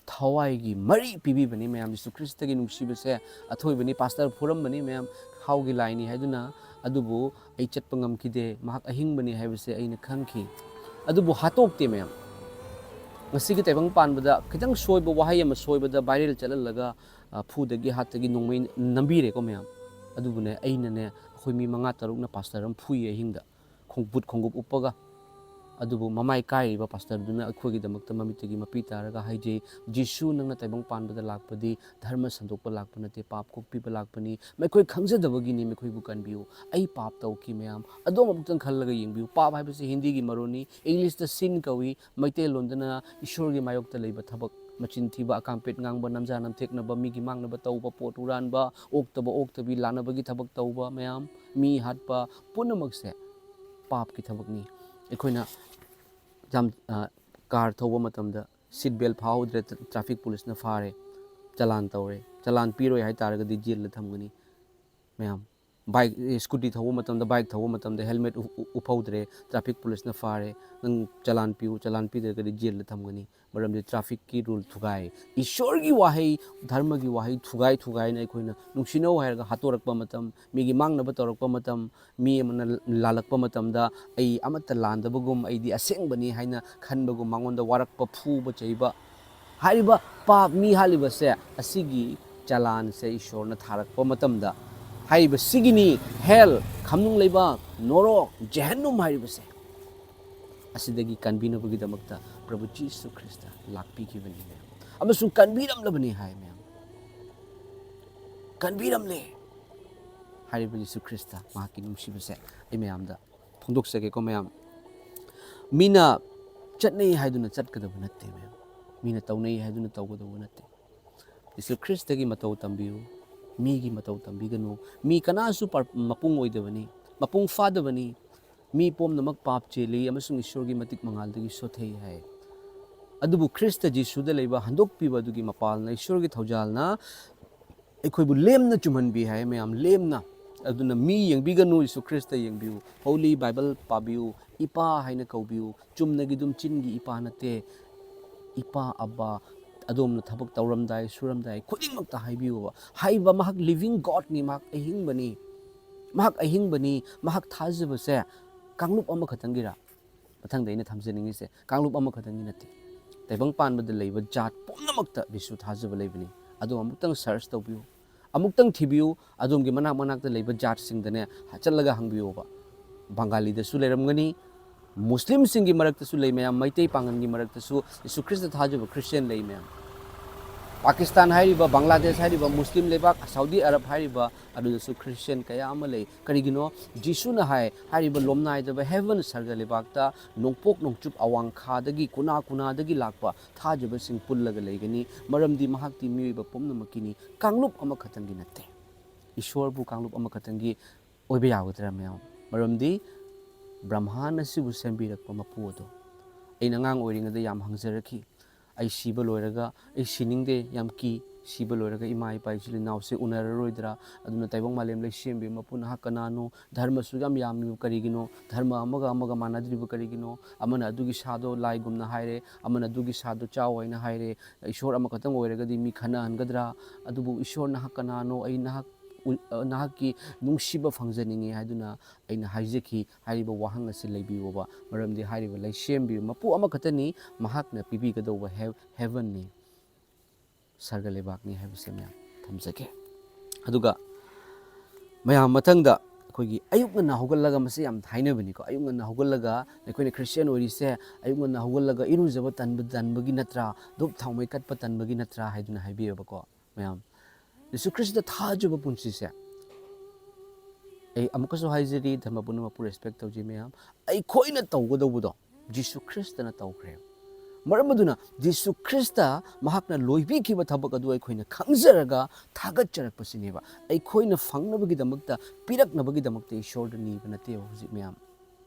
ꯊꯋꯥꯏꯒꯤ ꯃꯔꯤ ꯄꯤꯕꯤꯕꯅꯤ ꯃꯌꯥꯝ꯫ ꯖꯤꯁꯨ ꯈ꯭ꯔꯤꯁꯇꯒꯤ ꯅꯨꯡꯁꯤꯕꯁꯦ ꯑꯊꯣꯏꯕꯅꯤ꯫ ꯄꯥꯁꯇꯔ ꯐꯨꯔꯝꯕꯅꯤ ꯃꯌꯥꯝ, ꯍꯥꯎꯒꯤ ꯂꯥꯏꯅꯤ ꯍꯥꯏꯗꯨꯅ, ꯑꯗꯨꯕꯨ ꯑꯩ ꯆꯠꯄ ꯉꯝꯈꯤꯗꯦ, ꯃꯍꯥꯛ ꯑꯍꯤꯡꯕꯅꯤ ꯍꯥꯏꯕꯁꯦ ꯑꯩꯅ ꯈꯪꯈꯤ꯫ ꯑꯗꯨꯕꯨ ꯍꯥꯠꯇꯣꯛꯇꯦ ꯃꯌꯥꯝ꯫ ꯉꯁꯤꯒꯤ ꯇꯥꯏꯕꯪ ꯄꯥꯟꯕꯗ ꯈꯤꯇꯪ ꯁꯣꯏꯕ, ꯋꯥꯍꯩ ꯑꯃ ꯁꯣꯏꯕꯗ viral ꯆꯠꯍꯜꯂꯒ, ꯑ, ꯐꯨꯗꯒꯤ ꯍꯥꯠꯇꯒꯤ ꯅꯣꯡꯃꯩ ꯅꯝꯕꯤꯔꯦꯀꯣ ꯃꯌꯥꯝ꯫ ꯑꯗꯨꯕꯨꯅꯦ, ꯑꯩꯅꯅꯦ, ꯑꯩꯈꯣꯏ ꯃꯤ ꯃꯉꯥ ꯇꯔꯨꯛꯅ ꯄꯥꯁꯇꯔ ꯑꯃ ꯐꯨꯏꯌꯦ ꯑꯍꯤꯡꯗ, ꯈꯣꯡ-, ꯕꯨꯠ ꯈꯣꯡꯎꯞ ꯎꯞꯄꯒ꯫ ꯑꯗꯨꯕꯨ ꯃꯃꯥꯏ ꯀꯥꯏꯔꯤꯕ ꯄꯥꯁꯇꯔꯗꯨꯅ ꯑꯩꯈꯣꯏꯒꯤꯗꯃꯛꯇ ꯃꯃꯤꯠꯇꯒꯤ ꯃꯄꯤ ꯇꯥꯔꯒ ꯍꯥꯏꯖꯩ, "ꯖꯤꯁꯨ, ꯅꯪꯅ ꯇꯥꯏꯕꯪ ꯄꯥꯟꯕꯗ ꯂꯥꯛꯄꯗꯤ ꯙꯔꯃ ꯁꯟꯗꯣꯛꯄ ꯂꯥꯛꯄ ꯅꯠꯇꯦ, ꯄꯥꯞ ꯀꯣꯛꯄꯤꯕ ꯂꯥꯛꯄꯅꯤ꯫ ꯃꯈꯣꯏ ꯈꯪꯖꯗꯕꯒꯤꯅꯤ, ꯃꯈꯣꯏꯕꯨ ꯀꯟꯕꯤꯌꯨ꯫ ꯑꯩ ꯄꯥꯞ ꯇꯧꯈꯤ ꯃꯌꯥꯝ꯫ ꯑꯗꯣꯝ ꯑꯃꯨꯛꯇꯪ ꯈꯜꯂꯒ ꯌꯦꯡꯕꯤꯌꯨ"꯫ ꯄꯥꯞ ꯍꯥꯏꯕꯁꯤ ꯍꯤꯟꯗꯤꯒꯤ ꯃꯔꯣꯟꯅꯤ, ꯏꯪꯂꯤꯁꯇ sin ꯀꯧꯏ, ꯃꯩꯇꯩꯂꯣꯟꯗꯅ ꯏꯁꯣꯔꯒꯤ ꯃꯥꯌꯣꯛꯇ ꯂꯩꯕ ꯊꯕꯛ, ꯃꯆꯤꯟ ꯊꯤꯕ, ꯑꯀꯥꯝꯄꯦꯠ ꯉꯥꯡꯕ, ꯅꯝꯖꯥ ꯅꯝꯊꯦꯛꯅꯕ, ꯃꯤꯒꯤ ꯃꯥꯡꯅꯕ ꯇꯧꯕ, ꯄꯣꯠ ꯍꯨꯔꯥꯟꯕ, ꯑꯣꯛꯇꯕ ꯑꯣꯛꯇꯕꯤ ꯂꯥꯟꯅꯕꯒꯤ ꯊꯕꯛ ꯇꯧꯕ ꯃꯌꯥꯝ, ꯃꯤ ꯍꯥꯠꯄ, ꯄꯨꯝꯅꯃꯛꯁꯦ ꯄꯥꯞꯀꯤ ꯊꯕꯛꯅꯤ꯫ ꯑꯩꯈꯣꯏꯅ ꯌꯥꯝ, ꯑ, ꯀꯥꯔ ꯊꯧꯕ ꯃꯇꯝꯗ seat belt ꯐꯥꯍꯧꯗ꯭ꯔꯦ, ꯇ꯭ꯔꯥꯐꯤꯛ ꯄꯨꯂꯤꯁꯅ ꯐꯥꯔꯦ, ꯆꯂꯥꯟ ꯇꯧꯔꯦ꯫ ꯆꯂꯥꯟ ꯄꯤꯔꯣꯏ ꯍꯥꯏ ꯇꯥꯔꯒꯗꯤ ꯖꯦꯜꯗ ꯊꯝꯒꯅꯤ꯫ ꯃꯌꯥꯝ, ꯕꯥꯏꯛ, ꯑꯦ, ꯁ꯭ꯀꯨꯇꯤ ꯊꯧꯕ ꯃꯇꯝꯗ, ꯕꯥꯏꯛ ꯊꯧꯕ ꯃꯇꯝꯗ helmet ꯎꯞ-, ꯎꯞ-, ꯎꯞꯍꯧꯗ꯭ꯔꯦ, ꯇ꯭ꯔꯥꯐꯤꯛ ꯄꯨꯂꯤꯁꯅ ꯐꯥꯔꯦ, ꯅꯪ ꯆꯂꯥꯟ ꯄꯤꯌꯨ, ꯆꯂꯥꯟ ꯄꯤꯗ꯭ꯔꯒꯗꯤ ꯖꯦꯜꯗ ꯊꯝꯒꯅꯤ꯫ ꯃꯔꯝꯗꯤ ꯇ꯭ꯔꯥꯐꯤꯛꯀꯤ ꯔꯨꯜ ꯊꯨꯒꯥꯏ꯫ ꯏꯁꯣꯔꯒꯤ ꯋꯥꯍꯩ, ꯙꯔꯃꯒꯤ ꯋꯥꯍꯩ ꯊꯨꯒꯥꯏ ꯊꯨꯒꯥꯏꯅ ꯑꯩꯈꯣꯏꯅ ꯅꯨꯡꯁꯤꯅꯧ ꯍꯥꯏꯔꯒ ꯍꯥꯠꯇꯣꯔꯛꯄ ꯃꯇꯝ, ꯃꯤꯒꯤ ꯃꯥꯡꯅꯕ ꯇꯧꯔꯛꯄ ꯃꯇꯝ, ꯃꯤ ꯑꯃꯅ ꯂꯥꯜꯂꯛꯄ ꯃꯇꯝꯗ ꯑꯩ ꯑꯃꯠꯇ ꯂꯥꯟꯗꯕꯒꯨꯝ, ꯑꯩꯗꯤ ꯑꯁꯦꯡꯕꯅꯤ ꯍꯥꯏꯅ ꯈꯟꯕꯒꯨꯝ, ꯃꯉꯣꯟꯗ ꯋꯥꯔꯛꯄ, ꯐꯨꯕ, ꯆꯩꯕ, ꯍꯥꯏꯔꯤꯕ ꯄꯥꯞ ꯃꯤ ꯍꯥꯠꯂꯤꯕꯁꯦ ꯑꯁꯤꯒꯤ ꯆꯂꯥꯟꯁꯦ ꯏꯁꯣꯔꯅ ꯊꯥꯔꯛꯄ ꯃꯇꯝꯗ, ꯍꯥꯏꯔꯤꯕꯁꯤꯒꯤꯅꯤ, ꯍꯦꯜ, ꯈꯝꯅꯨꯡ ꯂꯩꯕꯥꯛ, ꯅꯣꯔꯣꯛ, ꯖꯦꯍꯟꯅꯨꯝ ꯍꯥꯏꯔꯤꯕꯁꯦ, ꯑꯁꯤꯗꯒꯤ ꯀꯟꯕꯤꯅꯕꯒꯤꯗꯃꯛꯇ ꯄ꯭ꯔꯚꯨ ꯖꯤꯁꯨ ꯈ꯭ꯔꯤꯁꯇ ꯂꯥꯛꯄꯤꯈꯤꯕꯅꯤ, ꯃꯌꯥꯝ, ꯑꯃꯁꯨꯡ ꯀꯟꯕꯤꯔꯝꯂꯕꯅꯤ ꯍꯥꯏ, ꯃꯌꯥꯝ꯫ ꯀꯟꯕꯤꯔꯝꯂꯦ꯫ ꯍꯥꯏꯔꯤꯕ ꯖꯤꯁꯨ ꯈ꯭ꯔꯤꯁꯇ, ꯃꯍꯥꯛꯀꯤ ꯅꯨꯡꯁꯤꯕꯁꯦ ꯑꯩ ꯃꯌꯥꯝꯗ ꯐꯣꯡꯗꯣꯛꯆꯒꯦꯀꯣ, ꯃꯌꯥꯝ꯫ ꯃꯤꯅ ꯆꯠꯅꯩ ꯍꯥꯏꯗꯨꯅ ꯆꯠꯀꯗꯕ ꯅꯠꯇꯦ, ꯃꯌꯥꯝ꯫ ꯃꯤꯅ ꯇꯧꯅꯩ ꯍꯥꯏꯗꯨꯅ ꯇꯧꯒꯗꯕ ꯅꯠꯇꯦ꯫ ꯖꯤꯁꯨ ꯈ꯭ꯔꯤꯁꯇꯒꯤ ꯃꯇꯧ ꯇꯝꯕꯤꯌꯨ꯫ ꯃꯤꯒꯤ ꯃꯇꯧ ꯇꯝꯕꯤꯒꯅꯨ꯫ ꯃꯤ ꯀꯅꯥꯁꯨ ꯄꯥꯔ-, ꯃꯄꯨꯡ ꯑꯣꯏꯗꯕꯅꯤ, ꯃꯄꯨꯡ ꯐꯥꯗꯕꯅꯤ꯫ ꯃꯤ ꯄꯨꯝꯅꯃꯛ ꯄꯥꯞ ꯆꯦꯜꯂꯤ ꯑꯃꯁꯨꯡ ꯏꯁꯣꯔꯒꯤ ꯃꯇꯤꯛ ꯃꯉꯥꯜꯗꯒꯤ ꯁꯣꯊꯩ ꯍꯥꯏ꯫ ꯑꯗꯨꯕꯨ ꯈ꯭ꯔꯤꯁꯇ ꯖꯤꯁꯨꯗ ꯂꯩꯕ ꯍꯟꯗꯣꯛꯄꯤꯕ ꯑꯗꯨꯒꯤ ꯃꯄꯥꯜꯅ, ꯏꯁꯣꯔꯒꯤ ꯊꯧꯖꯥꯜꯅ ꯑꯩꯈꯣꯏꯕꯨ ꯂꯦꯝꯅ ꯆꯨꯝꯍꯟꯕꯤ ꯍꯥꯏ, ꯃꯌꯥꯝ, ꯂꯦꯝꯅ꯫ ꯑꯗꯨꯅ ꯃꯤ ꯌꯦꯡꯕꯤꯒꯅꯨ, ꯖꯤꯁꯨ ꯈ꯭ꯔꯤꯁꯇ ꯌꯦꯡꯕꯤꯌꯨ꯫ Holy Bible ꯄꯥꯕꯤꯌꯨ, ꯏꯄꯥ ꯍꯥꯏꯅ ꯀꯧꯕꯤꯌꯨ꯫ ꯆꯨꯝꯅꯒꯤ ꯑꯗꯨꯝ ꯆꯤꯟꯒꯤ ꯏꯄꯥ ꯅꯠꯇꯦ, ꯏꯄꯥ, ꯑꯕꯥ, ꯑꯗꯣꯝꯅ ꯊꯕꯛ ꯇꯧꯔꯝꯗꯥꯏ, ꯁꯨꯔꯝꯗꯥꯏ ꯈꯨꯗꯤꯡꯃꯛꯇ ꯍꯥꯏꯕꯤꯌꯨꯕ꯫ ꯍꯥꯏꯕ ꯃꯍꯥꯛ living Godꯅꯤ, ꯃꯍꯥꯛ ꯑꯍꯤꯡꯕꯅꯤ, ꯃꯍꯥꯛ ꯑꯍꯤꯡꯕꯅꯤ꯫ ꯃꯍꯥꯛ ꯊꯥꯖꯕꯁꯦ ꯀꯥꯡꯂꯨꯞ ꯑꯃꯈꯛꯇꯪꯒꯤꯔ? ꯃꯊꯪꯗ ꯑꯩꯅ ꯊꯝꯖꯅꯤꯡꯉꯤꯁꯦ, ꯀꯥꯡꯂꯨꯞ ꯑꯃꯈꯛꯇꯪꯒꯤ ꯅꯠꯇꯦ꯫ ꯇꯥꯏꯕꯪ ꯄꯥꯟꯕꯗ ꯂꯩꯕ ꯖꯥꯠ ꯄꯨꯝꯅꯃꯛꯇ ꯖꯤꯁꯨ ꯊꯥꯖꯕ ꯂꯩꯕꯅꯤ꯫ ꯑꯗꯣ ꯑꯃꯨꯛꯇꯪ search ꯇꯧꯕꯤꯌꯨ, ꯑꯃꯨꯛꯇꯪ ꯊꯤꯕꯤꯌꯨ꯫ ꯑꯗꯣꯝꯒꯤ ꯃꯅꯥꯛ ꯃꯅꯥꯛꯇ ꯂꯩꯕ ꯖꯥꯠꯁꯤꯡꯗꯅꯦ, ꯆꯠꯂꯒ ꯍꯪꯕꯤꯌꯣꯕ꯫ ꯕꯪꯒꯥꯂꯤꯗꯁꯨ ꯂꯩꯔꯝꯒꯅꯤ, ꯃꯨꯁꯂꯤꯝꯁꯤꯡꯒꯤ ꯃꯔꯛꯇꯁꯨ ꯂꯩ, ꯃꯌꯥꯝ, ꯃꯩꯇꯩ ꯄꯥꯉꯜꯒꯤ ꯃꯔꯛꯇꯁꯨ ꯖꯤꯁꯨ ꯈ꯭ꯔꯤꯁꯇ ꯊꯥꯖꯕ ꯈ꯭ꯔꯤꯁꯇꯤꯌꯥꯟ ꯂꯩ, ꯃꯌꯥꯝ꯫ ꯄꯥꯀꯤꯁꯇꯥꯟ ꯍꯥꯏꯔꯤꯕ, ꯕꯪꯒ꯭ꯂꯥꯗꯦꯁ ꯍꯥꯏꯔꯤꯕ, ꯃꯨꯁꯂꯤꯝ ꯂꯩꯕꯥꯛ, ꯁꯥꯎꯗꯤ ꯑꯔꯕ ꯍꯥꯏꯔꯤꯕ, ꯑꯗꯨꯗꯁꯨ ꯈ꯭ꯔꯤꯁꯇꯤꯌꯥꯟ ꯀꯌꯥ ꯑꯃ ꯂꯩ꯫ ꯀꯔꯤꯒꯤꯅꯣ? ꯖꯤꯁꯨꯅ ꯍꯥꯏ, ꯍꯥꯏꯔꯤꯕ ꯂꯣꯝꯅꯥꯏꯗꯕ heaven, ꯁꯔꯒ ꯂꯩꯕꯥꯛꯇ, ꯅꯣꯡꯄꯣꯛ ꯅꯣꯡꯆꯨꯞ ꯑꯋꯥꯡꯈꯥꯗꯒꯤ, ꯀꯨꯅꯥ ꯀꯨꯅꯥꯗꯒꯤ ꯂꯥꯛꯄ ꯊꯥꯖꯕꯁꯤꯡ ꯄꯨꯜꯂꯒ ꯂꯩꯒꯅꯤ꯫ ꯃꯔꯝꯗꯤ ꯃꯍꯥꯛꯇꯤ ꯃꯤꯑꯣꯏꯕ ꯄꯨꯝꯅꯃꯛꯀꯤꯅꯤ, ꯀꯥꯡꯂꯨꯞ ꯑꯃꯈꯛꯇꯪꯒꯤ ꯅꯠꯇꯦ꯫ ꯏꯁꯣꯔꯕꯨ ꯀꯥꯡꯂꯨꯞ ꯑꯃꯈꯛꯇꯪꯒꯤ ꯑꯣꯏꯕ ꯌꯥꯒꯗ꯭ꯔꯥ, ꯃꯌꯥꯝ? ꯃꯔꯝꯗꯤ ꯕ꯭ꯔꯍꯃꯥꯟ ꯑꯁꯤꯕꯨ ꯁꯦꯝꯕꯤꯔꯛꯄ ꯃꯄꯨ ꯑꯗꯣ꯫ ꯑꯩꯅ ꯑꯉꯥꯡ ꯑꯣꯏꯔꯤꯉꯩꯗ ꯌꯥꯝ ꯍꯪꯖꯔꯛꯈꯤ, "ꯑꯩ ꯁꯤꯕ ꯂꯣꯏꯔꯒ, ꯑꯩ ꯁꯤꯅꯤꯡꯗꯦ, ꯌꯥꯝ ꯀꯤ, ꯁꯤꯕ ꯂꯣꯏꯔꯒ ꯏꯃꯥ ꯏꯄꯥ ꯏꯆꯤꯜ ꯏꯅꯥꯎꯁꯦ ꯎꯅꯔꯔꯣꯏꯗ꯭ꯔꯥ?" ꯑꯗꯨꯅ ꯇꯥꯏꯕꯪ ꯃꯥꯂꯦꯝ ꯂꯩꯁꯦꯝꯕꯤ ꯃꯄꯨ, ꯅꯍꯥꯛ ꯀꯅꯥꯅꯣ? ꯙꯔꯃꯁꯨ ꯌꯥꯝ ꯌꯥꯝꯃꯤꯕ ꯀꯔꯤꯒꯤꯅꯣ? ꯙꯔꯃ ꯑꯃꯒ ꯑꯃꯒ ꯃꯥꯟꯅꯗ꯭ꯔꯤꯕ ꯀꯔꯤꯒꯤꯅꯣ? ꯑꯃꯅ ꯑꯗꯨꯒꯤ ꯁꯥꯗꯣ ꯂꯥꯏꯒꯨꯝꯅ ꯍꯥꯏꯔꯦ, ꯑꯃꯅ ꯑꯗꯨꯒꯤ ꯁꯥꯗꯣ ꯆꯥꯎ ꯍꯥꯏꯅ ꯍꯥꯏꯔꯦ꯫ ꯏꯁꯣꯔ ꯑꯃꯈꯛꯇꯪ ꯑꯣꯏꯔꯒꯗꯤ ꯃꯤ ꯈꯟꯅꯍꯟꯒꯗ꯭ꯔꯥ? ꯑꯗꯨꯕꯨ ꯏꯁꯣꯔ ꯅꯍꯥꯛ ꯀꯅꯥꯅꯣ? ꯑꯩ ꯅꯍꯥꯛ ꯎ-, ꯑ, ꯅꯍꯥꯛꯀꯤ ꯅꯨꯡꯁꯤꯕ ꯐꯪꯖꯅꯤꯡꯉꯤ ꯍꯥꯏꯗꯨꯅ ꯑꯩꯅ ꯍꯥꯏꯖꯈꯤ꯫ ꯍꯥꯏꯔꯤꯕ ꯋꯥꯍꯪ ꯑꯁꯤ ꯂꯩꯕꯤꯌꯣꯕ, ꯃꯔꯝꯗꯤ ꯍꯥꯏꯔꯤꯕ ꯂꯩꯁꯦꯝꯕꯤ ꯃꯄꯨ ꯑꯃꯈꯛꯇꯅꯤ, ꯃꯍꯥꯛꯅ ꯄꯤꯕꯤꯒꯗꯧꯕ ꯍꯦ-, heavenꯅꯤ, ꯁꯔꯒ ꯂꯩꯕꯥꯛꯅꯤ ꯍꯥꯏꯕꯁꯦ, ꯃꯌꯥꯝ꯫ ꯊꯝꯖꯒꯦ꯫ ꯑꯗꯨꯒ ꯃꯌꯥꯝ, ꯃꯊꯪꯗ ꯑꯩꯈꯣꯏꯒꯤ ꯑꯌꯨꯛ ꯉꯟꯅ ꯍꯧꯒꯠꯂꯒ, ꯃꯁꯤ ꯌꯥꯝ ꯍꯥꯏꯅꯕꯅꯤꯀꯣ, ꯑꯌꯨꯛ ꯉꯟꯅ ꯍꯧꯒꯠꯂꯒ, ꯑꯩꯈꯣꯏꯅ ꯈ꯭ꯔꯤꯁꯇꯤꯌꯥꯟ ꯑꯣꯏꯔꯤꯁꯦ, ꯑꯌꯨꯛ ꯉꯟꯅ ꯍꯧꯒꯠꯂꯒ ꯏꯔꯨꯖꯕ ꯇꯟꯕ, ꯇꯟꯕꯒꯤ ꯅꯠꯇ꯭ꯔꯥ, ꯙꯨꯞ ꯊꯥꯎꯃꯩ ꯀꯠꯄ ꯇꯟꯕꯒꯤ ꯅꯠꯇ꯭ꯔꯥ ꯍꯥꯏꯗꯨꯅ ꯍꯥꯏꯕꯤꯌꯦꯕꯀꯣ꯫ ꯃꯌꯥꯝ, ꯖꯤꯁꯨ ꯈ꯭ꯔꯤꯁꯇ ꯊꯥꯖꯕ ꯄꯨꯟꯁꯤꯁꯦ, ꯑꯩ ꯑꯃꯨꯛꯀꯁꯨ ꯍꯥꯏꯖꯔꯤ, ꯙꯔꯃ ꯄꯨꯝꯅꯃꯛꯄꯨ ꯔꯦꯁꯄꯦꯛ ꯇꯧꯖꯩ ꯃꯌꯥꯝ, ꯑꯩꯈꯣꯏꯅ ꯇꯧꯒꯗꯧꯕꯗꯣ ꯖꯤꯁꯨ ꯈ꯭ꯔꯤꯁꯇꯅ ꯇꯧꯈ꯭ꯔꯦ꯫ ꯃꯔꯝ ꯑꯗꯨꯅ ꯖꯤꯁꯨ ꯈ꯭ꯔꯤꯁꯇ ꯃꯍꯥꯛꯅ ꯂꯣꯏꯕꯤꯈꯤꯕ ꯊꯕꯛ ꯑꯗꯨ ꯑꯩꯈꯣꯏꯅ ꯈꯪꯖꯔꯒ ꯊꯥꯒꯠꯆꯔꯛꯄꯁꯤꯅꯦꯕ꯫ ꯑꯩꯈꯣꯏꯅ ꯐꯪꯅꯕꯒꯤꯗꯃꯛꯇ, ꯄꯤꯔꯛꯅꯕꯒꯤꯗꯃꯛꯇ ꯏꯁꯣꯔꯗ ꯅꯤꯕ ꯅꯠꯇꯦꯕ꯫ ꯍꯧꯖꯤꯛ ꯃꯌꯥꯝ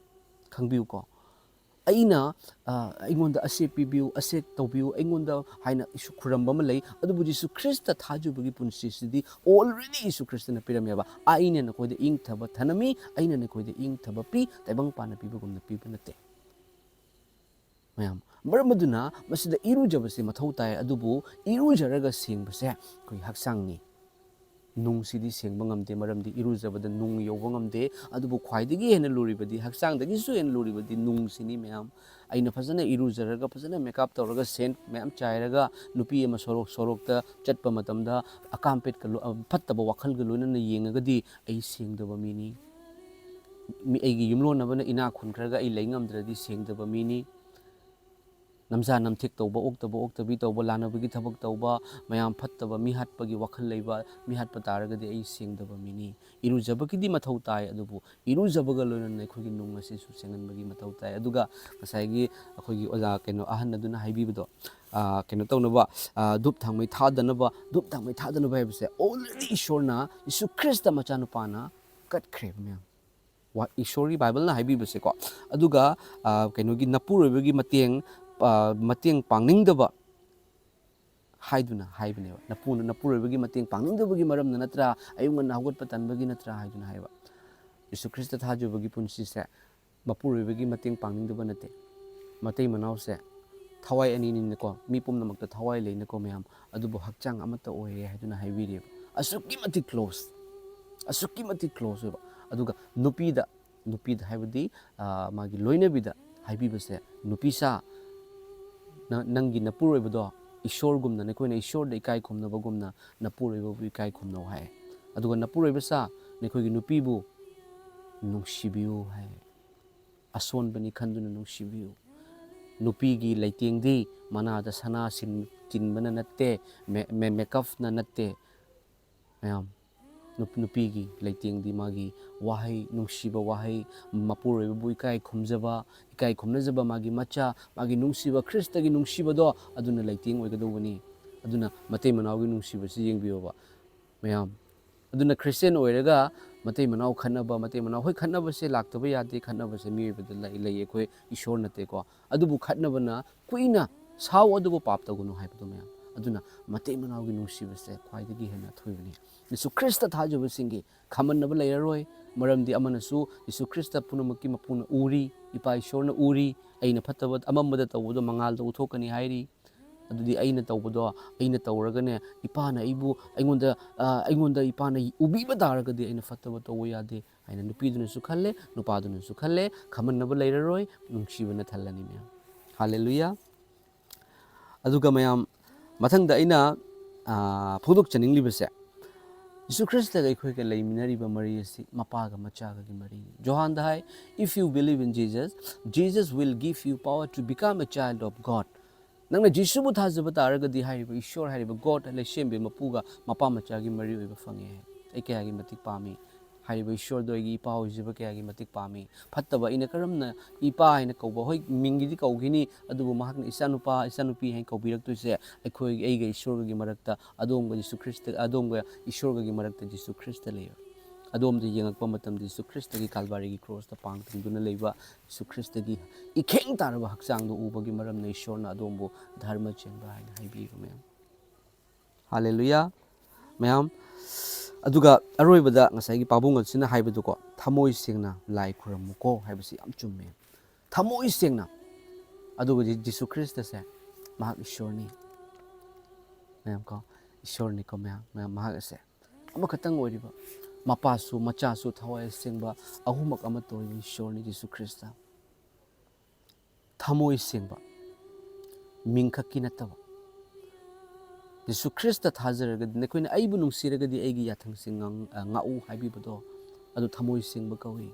ꯈꯪꯕꯤꯌꯨꯀꯣ, ꯑꯩꯅ, ꯑ, "ꯑꯩꯉꯣꯟꯗ ꯑꯁꯦ ꯄꯤꯕꯤꯌꯨ, ꯑꯁꯦ ꯇꯧꯕꯤꯌꯨ, ꯑꯩꯉꯣꯟꯗ" ꯍꯥꯏꯅ ꯏꯁꯨ ꯈꯨꯔꯝꯕ ꯑꯃ ꯂꯩ꯫ ꯑꯗꯨꯕꯨ ꯖꯤꯁꯨ ꯈ꯭ꯔꯤꯁꯇ ꯊꯥꯖꯕꯒꯤ ꯄꯨꯟꯁꯤꯁꯤꯗꯤ already ꯖꯤꯁꯨ ꯈ꯭ꯔꯤꯁꯇꯅ ꯄꯤꯔꯝꯃꯦꯕ꯫ "ꯑꯩꯅ ꯅꯈꯣꯏꯗ ꯏꯪꯊꯕ ꯊꯅꯝꯃꯤ, ꯑꯩꯅ ꯅꯈꯣꯏꯗ ꯏꯪꯊꯕ ꯄꯤ, ꯇꯥꯏꯕꯪ ꯄꯥꯟꯅ ꯄꯤꯕꯒꯨꯝꯅ ꯄꯤꯕ ꯅꯠꯇꯦ" ꯃꯌꯥꯝ꯫ ꯃꯔꯝ ꯑꯗꯨꯅ ꯃꯁꯤꯗ ꯏꯔꯨꯖꯕꯁꯤ ꯃꯊꯧ ꯇꯥꯏ, ꯑꯗꯨꯕꯨ ꯏꯔꯨꯖꯔꯒ ꯁꯦꯡꯕꯁꯦ ꯑꯩꯈꯣꯏ ꯍꯛꯆꯥꯡꯅꯤ꯫ ꯅꯨꯡꯁꯤꯗꯤ ꯁꯦꯡꯕ ꯉꯝꯗꯦ, ꯃꯔꯝꯗꯤ ꯏꯔꯨꯖꯕꯗ ꯅꯨꯡ ꯌꯧꯕ ꯉꯝꯗꯦ꯫ ꯑꯗꯨꯕꯨ ꯈ꯭ꯋꯥꯏꯗꯒꯤ ꯍꯦꯟꯅ ꯂꯨꯔꯤꯕꯗꯤ, ꯍꯛꯆꯥꯡꯗꯒꯤꯁꯨ ꯍꯦꯟꯅ ꯂꯨꯔꯤꯕꯗꯤ ꯅꯨꯡꯁꯤꯅꯤ ꯃꯌꯥꯝ꯫ ꯑꯩꯅ ꯐꯖꯅ ꯏꯔꯨꯖꯔꯒ, ꯐꯖꯅ ꯃꯦꯀꯞ ꯇꯧꯔꯒ, ꯁꯦꯟꯠ ꯃꯌꯥꯝ ꯆꯥꯏꯔꯒ, ꯅꯨꯄꯤ ꯑꯃ ꯁꯣꯔꯣꯛ, ꯁꯣꯔꯣꯛꯇ ꯆꯠꯄ ꯃꯇꯝꯗ ꯑꯀꯥꯝꯄꯦꯠꯀ ꯂꯣ-, ꯑ, ꯐꯠꯇꯕ ꯋꯥꯈꯜꯒ ꯂꯣꯏꯅꯅ ꯌꯦꯡꯉꯒꯗꯤ ꯑꯩ ꯁꯦꯡꯗꯕ ꯃꯤꯅꯤ꯫ ꯃꯤ, ꯑꯩꯒꯤ ꯌꯨꯝꯂꯣꯟꯅꯕꯅ ꯏꯅꯥꯛ ꯈꯨꯟꯈ꯭ꯔꯒ ꯑꯩ ꯂꯩ ꯉꯝꯗ꯭ꯔꯗꯤ ꯁꯦꯡꯗꯕ ꯃꯤꯅꯤ꯫ ꯅꯝꯖꯥ ꯅꯝꯊꯦꯛ ꯇꯧꯕ, ꯑꯣꯛꯇꯕ ꯑꯣꯛꯇꯕꯤ ꯇꯧꯕ, ꯂꯥꯟꯅꯕꯒꯤ ꯊꯕꯛ ꯇꯧꯕ, ꯃꯌꯥꯝ ꯐꯠꯇꯕ, ꯃꯤꯍꯥꯠꯄꯒꯤ ꯋꯥꯈꯜ ꯂꯩꯕ, ꯃꯤꯍꯥꯠꯄ ꯇꯥꯔꯒꯗꯤ ꯑꯩ ꯁꯦꯡꯗꯕ ꯃꯤꯅꯤ꯫ ꯏꯔꯨꯖꯕꯒꯤꯗꯤ ꯃꯊꯧ ꯇꯥꯏ, ꯑꯗꯨꯕꯨ ꯏꯔꯨꯖꯕꯒ ꯂꯣꯏꯅꯅ ꯑꯩꯈꯣꯏꯒꯤ ꯅꯨꯡ ꯑꯁꯤꯁꯨ ꯁꯦꯡꯍꯟꯕꯒꯤ ꯃꯊꯧ ꯇꯥꯏ꯫ ꯑꯗꯨꯒ ꯉꯁꯥꯏꯒꯤ ꯑꯩꯈꯣꯏꯒꯤ ꯑꯣꯖꯥ, ꯀꯩꯅꯣ, ꯑꯍꯟ ꯑꯗꯨꯅ ꯍꯥꯏꯕꯤꯕꯗꯣ, ꯑꯥ, ꯀꯩꯅꯣ ꯇꯧꯅꯕ, ꯑꯥ, ꯙꯨꯞ ꯊꯥꯡꯃꯩ ꯊꯥꯗꯅꯕ, ꯙꯨꯞ ꯊꯥꯡꯃꯩ ꯊꯥꯗꯅꯕ ꯍꯥꯏꯕꯁꯦ already ꯏꯁꯣꯔꯅ, ꯌꯤꯁꯨ ꯈ꯭ꯔꯤꯁꯇ ꯃꯆꯥꯅꯨꯄꯥꯅ ꯀꯠꯈ꯭ꯔꯦꯕ ꯃꯌꯥꯝ꯫ ꯋꯥ-, ꯏꯁꯣꯔꯒꯤ ꯕꯥꯏꯕꯜꯅ ꯍꯥꯏꯕꯤꯕꯁꯦꯀꯣ꯫ ꯑꯗꯨꯒ, ꯑ, ꯀꯩꯅꯣꯒꯤ ꯅꯄꯨꯔꯣꯏꯕꯒꯤ ꯃꯇꯦꯡ, ꯑ, ꯃꯇꯦꯡ ꯄꯥꯡꯅꯤꯡꯗꯕ ꯍꯥꯏꯗꯨꯅ ꯍꯥꯏꯕꯅꯦꯕ꯫ ꯅꯄꯨ-, ꯅꯄꯨꯔꯣꯏꯕꯒꯤ ꯃꯇꯦꯡ ꯄꯥꯡꯅꯤꯡꯗꯕꯒꯤ ꯃꯔꯝꯅ ꯅꯠꯇ꯭ꯔꯥ, ꯑꯌꯨꯛ ꯉꯟꯅ ꯍꯧꯒꯠꯄ ꯇꯟꯕꯒꯤ ꯅꯠꯇ꯭ꯔꯥ ꯍꯥꯏꯗꯨꯅ ꯍꯥꯏꯕ꯫ ꯌꯤꯁꯨ ꯈ꯭ꯔꯤꯁꯇ ꯊꯥꯖꯕꯒꯤ ꯄꯨꯟꯁꯤꯁꯦ ꯃꯄꯨꯔꯣꯏꯕꯒꯤ ꯃꯇꯦꯡ ꯄꯥꯡꯅꯤꯡꯗꯕ ꯅꯠꯇꯦ꯫ ꯃꯇꯩ ꯃꯅꯥꯎꯁꯦ ꯊꯋꯥꯏ ꯑꯅꯤꯅꯤꯅꯀꯣ, ꯃꯤ ꯄꯨꯝꯅꯃꯛꯇ ꯊꯋꯥꯏ ꯂꯩꯅꯀꯣ ꯃꯌꯥꯝ, ꯑꯗꯨꯕꯨ ꯍꯛꯆꯥꯡ ꯑꯃꯠꯇ ꯑꯣꯏꯔꯦ ꯍꯥꯏꯗꯨꯅ ꯍꯥꯏꯕꯤꯔꯦꯕ꯫ ꯑꯁꯨꯛꯀꯤ ꯃꯇꯤꯛ close, ꯑꯁꯨꯛꯀꯤ ꯃꯇꯤꯛ close ꯑꯣꯏꯕ꯫ ꯑꯗꯨꯒ ꯅꯨꯄꯤꯗ, ꯅꯨꯄꯤꯗ ꯍꯥꯏꯕꯗꯤ, ꯑ, ꯃꯥꯒꯤ ꯂꯣꯏꯅꯕꯤꯗ ꯍꯥꯏꯕꯤꯕꯁꯦ, "ꯅꯨꯄꯤꯁꯥ, ꯅ-, ꯅꯪꯒꯤ ꯅꯄꯨꯔꯣꯏꯕꯗꯣ ꯏꯁꯣꯔꯒꯨꯝꯅ, ꯅꯈꯣꯏꯅ ꯏꯁꯣꯔꯗ ꯏꯀꯥꯏ ꯈꯨꯝꯅꯕꯒꯨꯝꯅ ꯅꯄꯨꯔꯣꯏꯕꯕꯨ ꯏꯀꯥꯏ ꯈꯨꯝꯅꯧ ꯍꯥꯏ꯫ ꯑꯗꯨꯒ ꯅꯄꯨꯔꯣꯏꯕ ꯁꯥ, ꯅꯈꯣꯏꯒꯤ ꯅꯨꯄꯤꯕꯨ ꯅꯨꯡꯁꯤꯕꯤꯌꯨ ꯍꯥꯏ꯫ ꯑꯁꯣꯟꯕꯅꯤ ꯈꯟꯗꯨꯅ ꯅꯨꯡꯁꯤꯕꯤꯌꯨ꯫ ꯅꯨꯄꯤꯒꯤ ꯂꯩꯇꯦꯡꯗꯤ ꯃꯅꯥꯗ ꯁꯅꯥ ꯁꯤꯟ-, ꯆꯤꯟꯕꯅ ꯅꯠꯇꯦ, ꯃꯦ-, ꯃꯦ-, ꯃꯦꯀꯞꯅ ꯅꯠꯇꯦ꯫ ꯃꯌꯥꯝ, ꯅꯨꯞ-, ꯅꯨꯄꯤꯒꯤ ꯂꯩꯇꯦꯡꯗꯤ ꯃꯥꯒꯤ ꯋꯥꯍꯩ, ꯅꯨꯡꯁꯤꯕ ꯋꯥꯍꯩ, ꯃꯄꯨꯔꯣꯏꯕꯕꯨ ꯏꯀꯥꯏ ꯈꯨꯝꯖꯕ, ꯏꯀꯥꯏ ꯈꯨꯝꯅꯖꯕ, ꯃꯥꯒꯤ ꯃꯆꯥ, ꯃꯥꯒꯤ ꯅꯨꯡꯁꯤꯕ ꯈ꯭ꯔꯤꯁꯇꯒꯤ ꯅꯨꯡꯁꯤꯕꯗꯣ, ꯑꯗꯨꯅ ꯂꯩꯇꯦꯡ ꯑꯣꯏꯒꯗꯧꯕꯅꯤ꯫ ꯑꯗꯨꯅ ꯃꯇꯩ ꯃꯅꯥꯎꯒꯤ ꯅꯨꯡꯁꯤꯕꯁꯤ ꯌꯦꯡꯕꯤꯌꯣꯕ ꯃꯌꯥꯝ꯫ ꯑꯗꯨꯅ ꯈ꯭ꯔꯤꯁꯇꯤꯌꯥꯟ ꯑꯣꯏꯔꯒ ꯃꯇꯩ ꯃꯅꯥꯎ ꯈꯠꯅꯕ, ꯃꯇꯩ ꯃꯅꯥꯎ, ꯍꯣꯏ, ꯈꯠꯅꯕꯁꯦ ꯂꯥꯛꯇꯕ ꯌꯥꯗꯦ, ꯈꯠꯅꯕꯁꯦ ꯃꯤꯑꯣꯏꯕꯗ ꯂꯩ, ꯂꯩ, ꯑꯩꯈꯣꯏ ꯏꯁꯣꯔ ꯅꯠꯇꯦꯀꯣ꯫ ꯑꯗꯨꯕꯨ ꯈꯠꯅꯕꯅ ꯀꯨꯏꯅ ꯁꯥꯎ ꯑꯗꯨꯕꯨ ꯄꯥꯞ ꯇꯧꯒꯅꯨ ꯍꯥꯏꯕꯗꯣ ꯃꯌꯥꯝ꯫ ꯑꯗꯨꯅ ꯃꯇꯩ ꯃꯅꯥꯎꯒꯤ ꯅꯨꯡꯁꯤꯕꯁꯦ ꯈ꯭ꯋꯥꯏꯗꯒꯤ ꯍꯦꯟꯅ ꯑꯊꯣꯏꯕꯅꯤ꯫ ꯌꯦꯁꯨ ꯈ꯭ꯔꯤꯁꯇ ꯊꯥꯖꯕꯁꯤꯡꯒꯤ ꯈꯥꯃꯟꯅꯕ ꯂꯩꯔꯔꯣꯏ, ꯃꯔꯝꯗꯤ ꯑꯃꯅꯁꯨ ꯌꯦꯁꯨ ꯈ꯭ꯔꯤꯁꯇ ꯄꯨꯝꯅꯃꯛꯀꯤ ꯃꯄꯨꯅ ꯎꯔꯤ, ꯏꯄꯥ ꯏꯁꯣꯔꯅ ꯎꯔꯤ, ꯑꯩꯅ ꯐꯠꯇꯕ ꯑꯃꯝꯕꯗ ꯇꯧꯕꯗꯣ ꯃꯉꯥꯜꯗ ꯎꯊꯣꯛꯀꯅꯤ ꯍꯥꯏꯔꯤ꯫ ꯑꯗꯨꯗꯤ ꯑꯩꯅ ꯇꯧꯕꯗꯣ, ꯑꯩꯅ ꯇꯧꯔꯒꯅꯦ, ꯏꯄꯥꯅ ꯑꯩꯕꯨ, ꯑꯩꯉꯣꯟꯗ, ꯑ, ꯑꯩꯉꯣꯟꯗ ꯏꯄꯥꯅ ꯎꯕꯤꯕ ꯇꯥꯔꯒꯗꯤ ꯑꯩꯅ ꯐꯠꯇꯕ ꯇꯧꯕ ꯌꯥꯗꯦ ꯍꯥꯏꯅ ꯅꯨꯄꯤꯗꯨꯅꯁꯨ ꯈꯜꯂꯦ, ꯅꯨꯄꯥꯗꯨꯅꯁꯨ ꯈꯜꯂꯦ, ꯈꯥꯃꯟꯅꯕ ꯂꯩꯔꯔꯣꯏ, ꯅꯨꯡꯁꯤꯕꯅ ꯊꯜꯂꯅꯤ ꯃꯌꯥꯝ꯫ ꯍꯥꯂꯦꯂꯨꯌꯥ꯫ ꯑꯗꯨꯒ ꯃꯌꯥꯝ, ꯃꯊꯪꯗ ꯑꯩꯅ, ꯑ, ꯐꯣꯡꯗꯣꯛꯆꯅꯤꯡꯂꯤꯕꯁꯦ, ꯌꯦꯁꯨ ꯈ꯭ꯔꯤꯁꯇꯒ ꯑꯩꯈꯣꯏꯒ ꯂꯩꯃꯤꯟꯅꯔꯤꯕ ꯃꯔꯤ ꯑꯁꯤ ꯃꯄꯥꯒ ꯃꯆꯥꯒꯒꯤ ꯃꯔꯤꯅꯤ꯫ ꯖꯣꯍꯥꯟꯗ ꯍꯥꯏ, "If you believe in Jesus, Jesus will give you power to become a child of God." ꯅꯪꯅ ꯖꯤꯁꯨꯕꯨ ꯊꯥꯖꯕ ꯇꯥꯔꯒꯗꯤ ꯍꯥꯏꯔꯤꯕ ꯏꯁꯣꯔ, ꯍꯥꯏꯔꯤꯕ ꯒꯣꯗ, ꯂꯩꯁꯦꯝꯕꯤ ꯃꯄꯨꯒ ꯃꯄꯥ ꯃꯆꯥꯒꯤ ꯃꯔꯤ ꯑꯣꯏꯕ ꯐꯪꯉꯦ꯫ ꯑꯩ ꯀꯌꯥꯒꯤ ꯃꯇꯤꯛ ꯄꯥꯝꯃꯤ꯫ ꯍꯥꯏꯔꯤꯕ ꯏꯁꯣꯔꯗꯣ ꯑꯩꯒꯤ ꯏꯄꯥ ꯑꯣꯏꯖꯕ ꯀꯌꯥꯒꯤ ꯃꯇꯤꯛ ꯄꯥꯝꯃꯤ꯫ ꯐꯠꯇꯕ ꯑꯩꯅ ꯀꯔꯝꯅ ꯏꯄꯥ ꯍꯥꯏꯅ ꯀꯧꯕ? ꯍꯣꯏ, ꯃꯤꯡꯒꯤꯗꯤ ꯀꯧꯈꯤꯅꯤ, ꯑꯗꯨꯕꯨ ꯃꯍꯥꯛꯅ ꯏꯆꯥꯅꯨꯄꯥ, ꯏꯆꯥꯅꯨꯄꯤ ꯍꯥꯏꯅ ꯀꯧꯕꯤꯔꯛꯇꯣꯏꯁꯦ ꯑꯩꯈꯣꯏ, ꯑꯩꯒ ꯏꯁꯣꯔꯒꯒꯤ ꯃꯔꯛꯇ, ꯑꯗꯣꯝꯒ ꯖꯤꯁꯨ ꯈ꯭ꯔꯤꯁꯇ, ꯑꯗꯣꯝꯒ ꯏꯁꯣꯔꯒꯒꯤ ꯃꯔꯛꯇ ꯖꯤꯁꯨ ꯈ꯭ꯔꯤꯁꯇ ꯂꯩꯕ꯫ ꯑꯗꯣꯝꯗ ꯌꯦꯡꯉꯛꯄ ꯃꯇꯝꯗ ꯖꯤꯁꯨ ꯈ꯭ꯔꯤꯁꯇꯒꯤ ꯀꯥꯜꯕꯥꯔꯤꯒꯤ ꯀ꯭ꯔꯣꯁꯇ ꯄꯥꯡ ꯇꯤꯡꯗꯨꯅ ꯂꯩꯕ ꯖꯤꯁꯨ ꯈ꯭ꯔꯤꯁꯇꯒꯤ ꯏꯈꯦꯡ ꯇꯥꯔꯕ ꯍꯛꯆꯥꯡꯗꯨ ꯎꯕꯒꯤ ꯃꯔꯝꯅ ꯏꯁꯣꯔꯅ ꯑꯗꯣꯝꯕꯨ ꯙꯔꯃ ꯆꯦꯟꯕ ꯍꯥꯏꯅ ꯍꯥꯏꯕꯤꯔꯤꯕ ꯃꯌꯥꯝ꯫ ꯍꯥꯂꯦꯂꯨꯌꯥ ꯃꯌꯥꯝ꯫ ꯑꯗꯨꯒ ꯑꯔꯣꯏꯕꯗ ꯉꯁꯥꯏꯒꯤ ꯄꯥꯕꯨꯡ ꯑꯁꯤꯅ ꯍꯥꯏꯕꯗꯨꯀꯣ, "ꯊꯃꯣꯏ ꯁꯦꯡꯅ ꯂꯥꯏ ꯈꯨꯔꯝꯃꯨꯀꯣ" ꯍꯥꯏꯕꯁꯤ ꯌꯥꯝ ꯆꯨꯝꯃꯦ꯫ ꯊꯃꯣꯏ ꯁꯦꯡꯅ꯫ ꯑꯗꯨꯒ ꯖꯤ-, ꯖꯤꯁꯨ ꯈ꯭ꯔꯤꯁꯇꯁꯦ ꯃꯍꯥꯛ ꯏꯁꯣꯔꯅꯤ꯫ ꯃꯌꯥꯝ ꯀꯣ, ꯏꯁꯣꯔꯅꯤꯀꯣ ꯃꯌꯥꯝ, ꯃꯌꯥꯝ ꯃꯍꯥꯛ ꯑꯁꯦ꯫ ꯑꯃꯈꯛꯇꯪ ꯑꯣꯏꯔꯤꯕ, ꯃꯄꯥꯁꯨ ꯃꯆꯥꯁꯨ ꯊꯋꯥꯏ ꯑꯁꯦꯡꯕ ꯑꯍꯨꯝꯃꯛ ꯑꯃꯠꯇ ꯑꯣꯏꯕ ꯏꯁꯣꯔꯅꯤ ꯖꯤꯁꯨ ꯈ꯭ꯔꯤꯁꯇ꯫ ꯊꯃꯣꯏ ꯁꯦꯡꯕ, ꯃꯤꯡꯈꯛꯀꯤ ꯅꯠꯇꯕ, ꯖꯤꯁꯨ ꯈ꯭ꯔꯤꯁꯇ ꯊꯥꯖꯔꯒꯗꯤ, ꯅꯈꯣꯏꯅ ꯑꯩꯕꯨ ꯅꯨꯡꯁꯤꯔꯒꯗꯤ ꯑꯩꯒꯤ ꯌꯥꯊꯪꯁꯤ ꯉꯥꯡ-, ꯑ, ꯉꯥꯛꯎ ꯍꯥꯏꯕꯤꯕꯗꯣ, ꯑꯗꯨ ꯊꯃꯣꯏ ꯁꯦꯡꯕ ꯀꯧꯏ꯫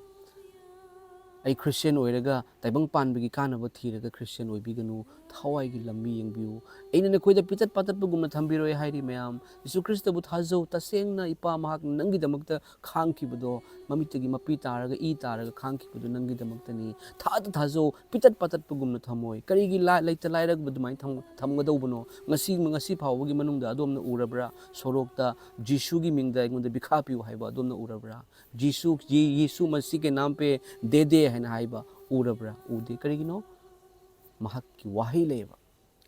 ꯑꯩ ꯈ꯭ꯔꯤꯁꯇꯤꯌꯥꯟ ꯑꯣꯏꯔꯒ ꯇꯥꯏꯕꯪ ꯄꯥꯟꯕꯒꯤ ꯀꯥꯟꯅꯕ ꯊꯤꯔꯒ ꯈ꯭ꯔꯤꯁꯇꯤꯌꯥꯟ ꯑꯣꯏꯕꯤꯒꯅꯨ, ꯊꯋꯥꯏꯒꯤ ꯂꯝꯕꯤ ꯌꯦꯡꯕꯤꯌꯨ꯫ ꯑꯩꯅ ꯅꯈꯣꯏꯗ ꯄꯤꯇꯠ ꯄꯥꯇꯠꯄꯒꯨꯝꯅ ꯊꯝꯕꯤꯔꯣꯏ ꯍꯥꯏꯔꯤ ꯃꯌꯥꯝ꯫ ꯖꯤꯁꯨ ꯈ꯭ꯔꯤꯁꯇꯕꯨ ꯊꯥꯖꯧ, ꯇꯁꯦꯡꯅ ꯏꯄꯥ ꯃꯍꯥꯛꯅ ꯅꯪꯒꯤꯗꯃꯛꯇ ꯈꯥꯡꯈꯤꯕꯗꯣ, ꯃꯃꯤꯠꯇꯒꯤ ꯃꯄꯤ ꯇꯥꯔꯒ ꯏ ꯇꯥꯔꯒ ꯈꯥꯡꯈꯤꯕꯗꯣ ꯅꯪꯒꯤꯗꯃꯛꯇꯅꯤ꯫ ꯊꯥꯗ ꯊꯥꯖꯧ, ꯄꯤꯇꯠ ꯄꯥꯇꯠꯄꯒꯨꯝꯅ ꯊꯝꯃꯣꯏ꯫ ꯀꯔꯤꯒꯤ ꯂꯥ-, ꯂꯩꯇ ꯂꯥꯏꯔꯒ ꯑꯗꯨꯃꯥꯏꯅ ꯊꯝ-, ꯊꯝꯒꯗꯧꯕꯅꯣ? ꯉꯁꯤ, ꯉꯁꯤ ꯐꯥꯎꯕꯒꯤ ꯃꯅꯨꯡꯗ ꯑꯗꯣꯝꯅ ꯎꯔꯕ꯭ꯔꯥ? ꯁꯣꯔꯣꯛꯇ ꯖꯤꯁꯨꯒꯤ ꯃꯤꯡꯗ ꯑꯩꯉꯣꯟꯗ ꯚꯤꯈꯥ ꯄꯤꯌꯨ ꯍꯥꯏꯕ ꯑꯗꯣꯝꯅ ꯎꯔꯕ꯭ꯔꯥ? ꯖꯤꯁꯨ, ꯌꯤ-, ꯌꯤꯁꯨ ꯃꯁꯤꯍ ꯀꯦ ꯅꯥꯝ ꯄꯦ ꯗꯦ ꯗꯦ ꯍꯥꯏꯅ ꯍꯥꯏꯕ ꯎꯔꯕ꯭ꯔꯥ? ꯎꯗꯦ꯫ ꯀꯔꯤꯒꯤꯅꯣ? ꯃꯍꯥꯛꯀꯤ ꯋꯥꯍꯩ ꯂꯩꯌꯦꯕ,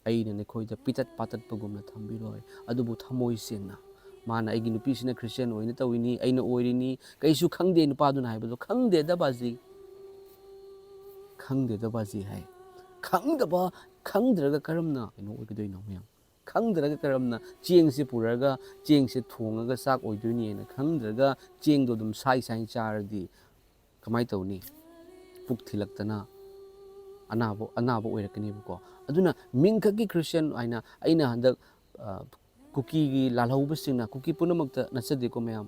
"ꯑꯩꯅ ꯅꯈꯣꯏꯗ ꯄꯤꯇꯠ ꯄꯥꯇꯠꯄꯒꯨꯝꯅ ꯊꯝꯕꯤꯔꯣꯏ, ꯑꯗꯨꯕꯨ ꯊꯃꯣꯏ ꯁꯦꯡꯅ", ꯃꯥꯅ, "ꯑꯩꯒꯤ ꯅꯨꯄꯤꯁꯤꯅ ꯈ꯭ꯔꯤꯁꯇꯤꯌꯥꯟ ꯑꯣꯏꯅ ꯇꯧꯏꯅꯤ, ꯑꯩꯅ ꯑꯣꯏꯔꯤꯅꯤ, ꯀꯩꯁꯨ ꯈꯪꯗꯦ", ꯅꯨꯄꯥꯗꯨꯅ ꯍꯥꯏꯕꯗꯣ, "ꯈꯪꯗꯦꯗ ꯕꯥꯖꯤ, ꯈꯪꯗꯦꯗ ꯕꯥꯖꯤ" ꯍꯥꯏ꯫ ꯈꯪꯗꯕ, ꯈꯪꯗ꯭ꯔꯒ ꯀꯔꯝꯅ ꯀꯩꯅꯣ ꯑꯣꯏꯒꯗꯣꯏꯅꯣ ꯃꯌꯥꯝ? ꯈꯪꯗ꯭ꯔꯒ ꯀꯔꯝꯅ ꯆꯦꯡꯁꯦ ꯄꯨꯔꯒ ꯆꯦꯡꯁꯦ ꯊꯣꯡꯉꯒ ꯆꯥꯛ ꯑꯣꯏꯗꯣꯏꯅꯤ ꯍꯥꯏꯅ ꯈꯪꯗ꯭ꯔꯒ ꯆꯦꯡꯗꯣ ꯑꯗꯨꯝ ꯁꯥꯏ ꯁꯥꯏ ꯆꯥꯔꯗꯤ ꯀꯃꯥꯏꯅ ꯇꯧꯅꯤ? ꯄꯨꯛ ꯊꯤꯜꯂꯛꯇꯅ ꯑꯅꯥꯕ, ꯑꯅꯥꯕ ꯑꯣꯏꯔꯛꯀꯅꯦꯕꯀꯣ꯫ ꯑꯗꯨꯅ ꯃꯤꯡꯈꯛꯀꯤ ꯈ꯭ꯔꯤꯁꯇꯤꯌꯥꯟ ꯍꯥꯏꯅ ꯑꯩꯅ ꯍꯟꯗꯛ, ꯑ, ꯀꯨꯀꯤꯒꯤ ꯂꯥꯜꯍꯧꯕꯁꯤꯡꯅ, ꯀꯨꯀꯤ ꯄꯨꯝꯅꯃꯛꯇ ꯅꯠꯆꯗꯦꯀꯣ ꯃꯌꯥꯝ,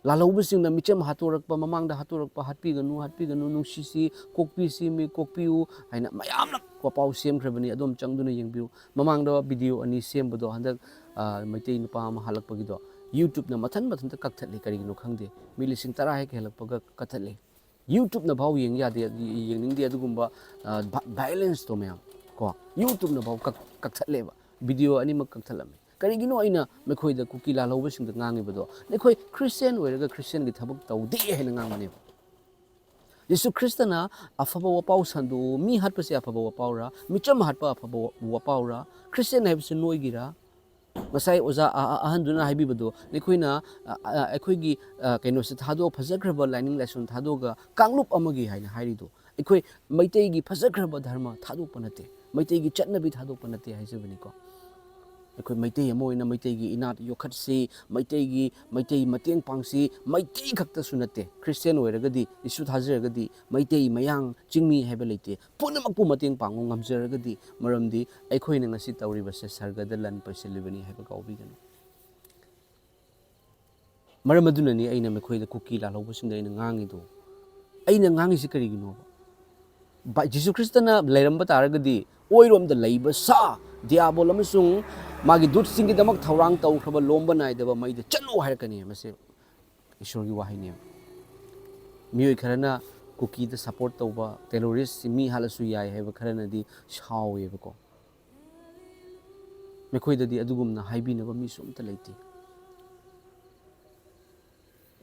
ꯂꯥꯜꯍꯧꯕꯁꯤꯡꯅ ꯃꯤꯆꯝ ꯍꯥꯠꯇꯣꯔꯛꯄ, ꯃꯃꯥꯡꯗ ꯍꯥꯠꯇꯣꯔꯛꯄ, "ꯍꯥꯠꯄꯤꯒꯅꯨ, ꯍꯥꯠꯄꯤꯒꯅꯨ, ꯅꯨꯡꯁꯤꯁꯤ, ꯀꯣꯛꯄꯤꯁꯤ, ꯃꯤ ꯀꯣꯛꯄꯤꯌꯨ" ꯍꯥꯏꯅ ꯃꯌꯥꯝꯅ ꯋꯥꯄꯥꯎ ꯁꯦꯝꯈ꯭ꯔꯕꯅꯤ꯫ ꯑꯗꯣꯝ ꯆꯪꯗꯨꯅ ꯌꯦꯡꯕꯤꯌꯨ꯫ ꯃꯃꯥꯡꯗ ꯚꯤꯗꯤꯑꯣ ꯑꯅꯤ ꯁꯦꯝꯕꯗꯣ, ꯍꯟꯗꯛ, ꯑ, ꯃꯩꯇꯩ ꯅꯨꯄꯥ ꯑꯃ ꯍꯥꯠꯂꯛꯄꯒꯤꯗꯣ, YouTube-ꯅ ꯃꯊꯟ ꯃꯊꯟꯇ ꯀꯛꯊꯠꯂꯤ꯫ ꯀꯔꯤꯒꯤꯅꯣ ꯈꯪꯗꯦ, ꯃꯤ ꯂꯤꯁꯤꯡ ꯇꯔꯥ ꯍꯦꯛ ꯍꯦꯜꯂꯛꯄꯒ ꯀꯛꯊꯠꯂꯤ꯫ YouTube-ꯅ ꯐꯥꯎ ꯌꯦꯡ ꯌꯥꯗꯦ, ꯌꯦꯡꯅꯤꯡꯗꯦ ꯑꯗꯨꯒꯨꯝꯕ, ꯑ, ꯚ-, violence-ꯇꯣ ꯃꯌꯥꯝ ꯀꯣ꯫ YouTube-ꯅ ꯐꯥꯎ ꯀꯛ-, ꯀꯛꯊꯠꯂꯦꯕ꯫ ꯚꯤꯗꯤꯑꯣ ꯑꯅꯤꯃꯛ ꯀꯛꯊꯠꯂꯝꯃꯤ꯫ ꯀꯔꯤꯒꯤꯅꯣ ꯑꯩꯅ ꯃꯈꯣꯏꯗ ꯀꯨꯀꯤ ꯂꯥꯜꯍꯧꯕꯁꯤꯡꯗ ꯉꯥꯡꯉꯤꯕꯗꯣ? ꯅꯈꯣꯏ ꯈ꯭ꯔꯤꯁꯇꯤꯌꯥꯟ ꯑꯣꯏꯔꯒ ꯈ꯭ꯔꯤꯁꯇꯤꯌꯥꯟꯒꯤ ꯊꯕꯛ ꯇꯧꯗꯦ ꯍꯥꯏꯅ ꯉꯥꯡꯕꯅꯦꯕ꯫ ꯌꯤꯁꯨ ꯈ꯭ꯔꯤꯁꯇꯅ ꯑꯐꯕ ꯋꯥꯄꯥꯎ ꯁꯟꯗꯣꯛꯎ, ꯃꯤ ꯍꯥꯠꯄꯁꯦ ꯑꯐꯕ ꯋꯥꯄꯥꯎꯔꯥ? ꯃꯤꯆꯝ ꯍꯥꯠꯄ ꯑꯐꯕ ꯋꯥ-, ꯋꯥꯄꯥꯎꯔꯥ? ꯈ꯭ꯔꯤꯁꯇꯤꯌꯥꯟ ꯍꯥꯏꯕꯁꯤ ꯅꯣꯏꯒꯤꯔꯥ? ꯉꯁꯥꯏ ꯑꯣꯖꯥ ꯑ-, ꯑ-, ꯑꯍꯟꯗꯨꯅ ꯍꯥꯏꯕꯤꯕꯗꯣ, ꯅꯈꯣꯏꯅ, ꯑ, ꯑ, ꯑꯩꯈꯣꯏꯒꯤ, ꯑ, ꯀꯩꯅꯣꯁꯦ ꯊꯥꯗꯣꯛꯑ, ꯐꯖꯈ꯭ꯔꯕ ꯂꯥꯏꯅꯤꯡ ꯂꯥꯏꯁꯣꯟ ꯊꯥꯗꯣꯛꯑꯒ ꯀꯥꯡꯂꯨꯞ ꯑꯃꯒꯤ ꯍꯥꯏꯅ ꯍꯥꯏꯔꯤꯗꯣ, ꯑꯩꯈꯣꯏ ꯃꯩꯇꯩꯒꯤ ꯐꯖꯈ꯭ꯔꯕ ꯙꯔꯃ ꯊꯥꯗꯣꯛꯄ ꯅꯠꯇꯦ, ꯃꯩꯇꯩꯒꯤ ꯆꯠꯅꯕꯤ ꯊꯥꯗꯣꯛꯄ ꯅꯠꯇꯦ ꯍꯥꯏꯖꯕꯅꯤꯀꯣ꯫ ꯑꯩꯈꯣꯏ ꯃꯩꯇꯩ ꯑꯃ ꯑꯣꯏꯅ ꯃꯩꯇꯩꯒꯤ ꯏꯅꯥꯠ ꯌꯣꯛꯈꯠꯁꯤ, ꯃꯩꯇꯩꯒꯤ, ꯃꯩꯇꯩ ꯃꯇꯦꯡ ꯄꯥꯡꯁꯤ꯫ ꯃꯩꯇꯩ ꯈꯛꯇꯁꯨ ꯅꯠꯇꯦ, ꯈ꯭ꯔꯤꯁꯇꯤꯌꯥꯟ ꯑꯣꯏꯔꯒꯗꯤ, ꯖꯤꯁꯨ ꯊꯥꯖꯔꯒꯗꯤ, ꯃꯩꯇꯩ, ꯃꯌꯥꯡ, ꯆꯤꯡꯃꯤ ꯍꯥꯏꯕ ꯂꯩꯇꯦ, ꯄꯨꯝꯅꯃꯛꯄꯨ ꯃꯇꯦꯡ ꯄꯥꯡꯕ ꯉꯝꯖꯔꯒꯗꯤ꯫ ꯃꯔꯝꯗꯤ ꯑꯩꯈꯣꯏꯅ ꯉꯁꯤ ꯇꯧꯔꯤꯕꯁꯦ ꯁꯔꯒꯗ ꯂꯟ ꯄꯩꯁꯤꯜꯂꯤꯕꯅꯤ ꯍꯥꯏꯕ ꯀꯥꯎꯕꯤꯒꯅꯨ꯫ ꯃꯔꯝ ꯑꯗꯨꯅꯅꯤ ꯑꯩꯅ ꯃꯈꯣꯏꯗ, ꯀꯨꯀꯤ ꯂꯥꯜꯍꯧꯕꯁꯤꯡꯗ ꯑꯩꯅ ꯉꯥꯡꯉꯤꯗꯣ꯫ ꯑꯩꯅ ꯉꯥꯡꯉꯤꯁꯤ ꯀꯔꯤꯒꯤꯅꯣꯕ? ꯕꯥ-, ꯖꯤꯁꯨ ꯈ꯭ꯔꯤꯁꯇꯅ ꯂꯩꯔꯝꯕ ꯇꯥꯔꯒꯗꯤ, ꯑꯣꯏꯔꯣꯝꯗ ꯂꯩꯕ ꯁꯥ ꯗꯤꯌꯥꯕꯣꯜ ꯑꯃꯁꯨꯡ ꯃꯥꯒꯤ ꯗꯨꯠꯁꯤꯡꯒꯤꯗꯃꯛ ꯊꯧꯔꯥꯡ ꯇꯧꯈ꯭ꯔꯕ ꯂꯣꯝꯕ ꯅꯥꯏꯗꯕ ꯃꯩꯗ ꯆꯠꯂꯨ ꯍꯥꯏꯔꯛꯀꯅꯤ꯫ ꯃꯁꯤ ꯏꯁꯣꯔꯒꯤ ꯋꯥꯍꯩꯅꯦꯕ꯫ ꯃꯤꯑꯣꯏ ꯈꯔꯅ ꯀꯨꯀꯤꯗ ꯁꯞꯄꯣꯔꯠ ꯇꯧꯕ, ꯇꯦꯔꯣꯔꯤꯁ ꯃꯤ ꯍꯥꯠꯂꯁꯨ ꯌꯥꯏ ꯍꯥꯏꯕ ꯈꯔꯅꯗꯤ ꯁꯥꯎꯋꯦꯕꯀꯣ꯫ ꯃꯈꯣꯏꯗꯗꯤ ꯑꯗꯨꯒꯨꯝꯅ ꯍꯥꯏꯕꯤꯅꯕ ꯃꯤꯁꯨ ꯑꯝꯇ ꯂꯩꯇꯦ꯫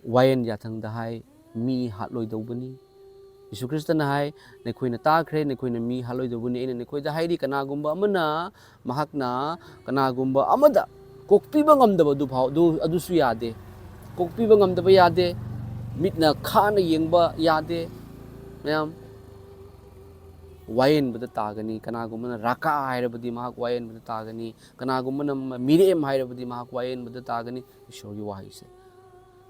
ꯋꯥꯌꯦꯟ ꯌꯥꯊꯪꯗ ꯍꯥꯏ, "ꯃꯤ ꯍꯥꯠꯂꯣꯏꯗꯧꯕꯅꯤ"꯫ ꯖꯤꯁꯨ ꯈ꯭ꯔꯤꯁꯇꯅ ꯍꯥꯏ, "ꯅꯈꯣꯏꯅ ꯇꯥꯈ꯭ꯔꯦ, ꯅꯈꯣꯏꯅ ꯃꯤ ꯍꯥꯠꯂꯣꯏꯗꯧꯕꯅꯤ"꯫ ꯑꯩꯅ ꯅꯈꯣꯏꯗ ꯍꯥꯏꯔꯤ, ꯀꯅꯥꯒꯨꯝꯕ ꯑꯃꯅ, ꯃꯍꯥꯛꯅ ꯀꯅꯥꯒꯨꯝꯕ ꯑꯃꯗ ꯀꯣꯛꯄꯤꯕ ꯉꯝꯗꯕ ꯑꯗꯨ ꯐꯥꯎ, ꯑꯗꯨ, ꯑꯗꯨꯁꯨ ꯌꯥꯗꯦ꯫ ꯀꯣꯛꯄꯤꯕ ꯉꯝꯗꯕ ꯌꯥꯗꯦ꯫ ꯃꯤꯠꯅ ꯈꯥꯅ ꯌꯦꯡꯕ ꯌꯥꯗꯦ꯫ ꯃꯌꯥꯝ, ꯋꯥꯌꯦꯟꯕꯗ ꯇꯥꯒꯅꯤ꯫ ꯀꯅꯥꯒꯨꯝꯕꯅ ꯔꯥꯀꯥ ꯍꯥꯏꯔꯕꯗꯤ ꯃꯍꯥꯛ ꯋꯥꯌꯦꯟꯕꯗ ꯇꯥꯒꯅꯤ꯫ ꯀꯅꯥꯒꯨꯝꯕꯅ ꯃꯤꯔꯦꯝ ꯍꯥꯏꯔꯕꯗꯤ ꯃꯍꯥꯛ ꯋꯥꯌꯦꯟꯕꯗ ꯇꯥꯒꯅꯤ꯫ ꯏꯁꯣꯔꯒꯤ ꯋꯥꯍꯩꯁꯦ꯫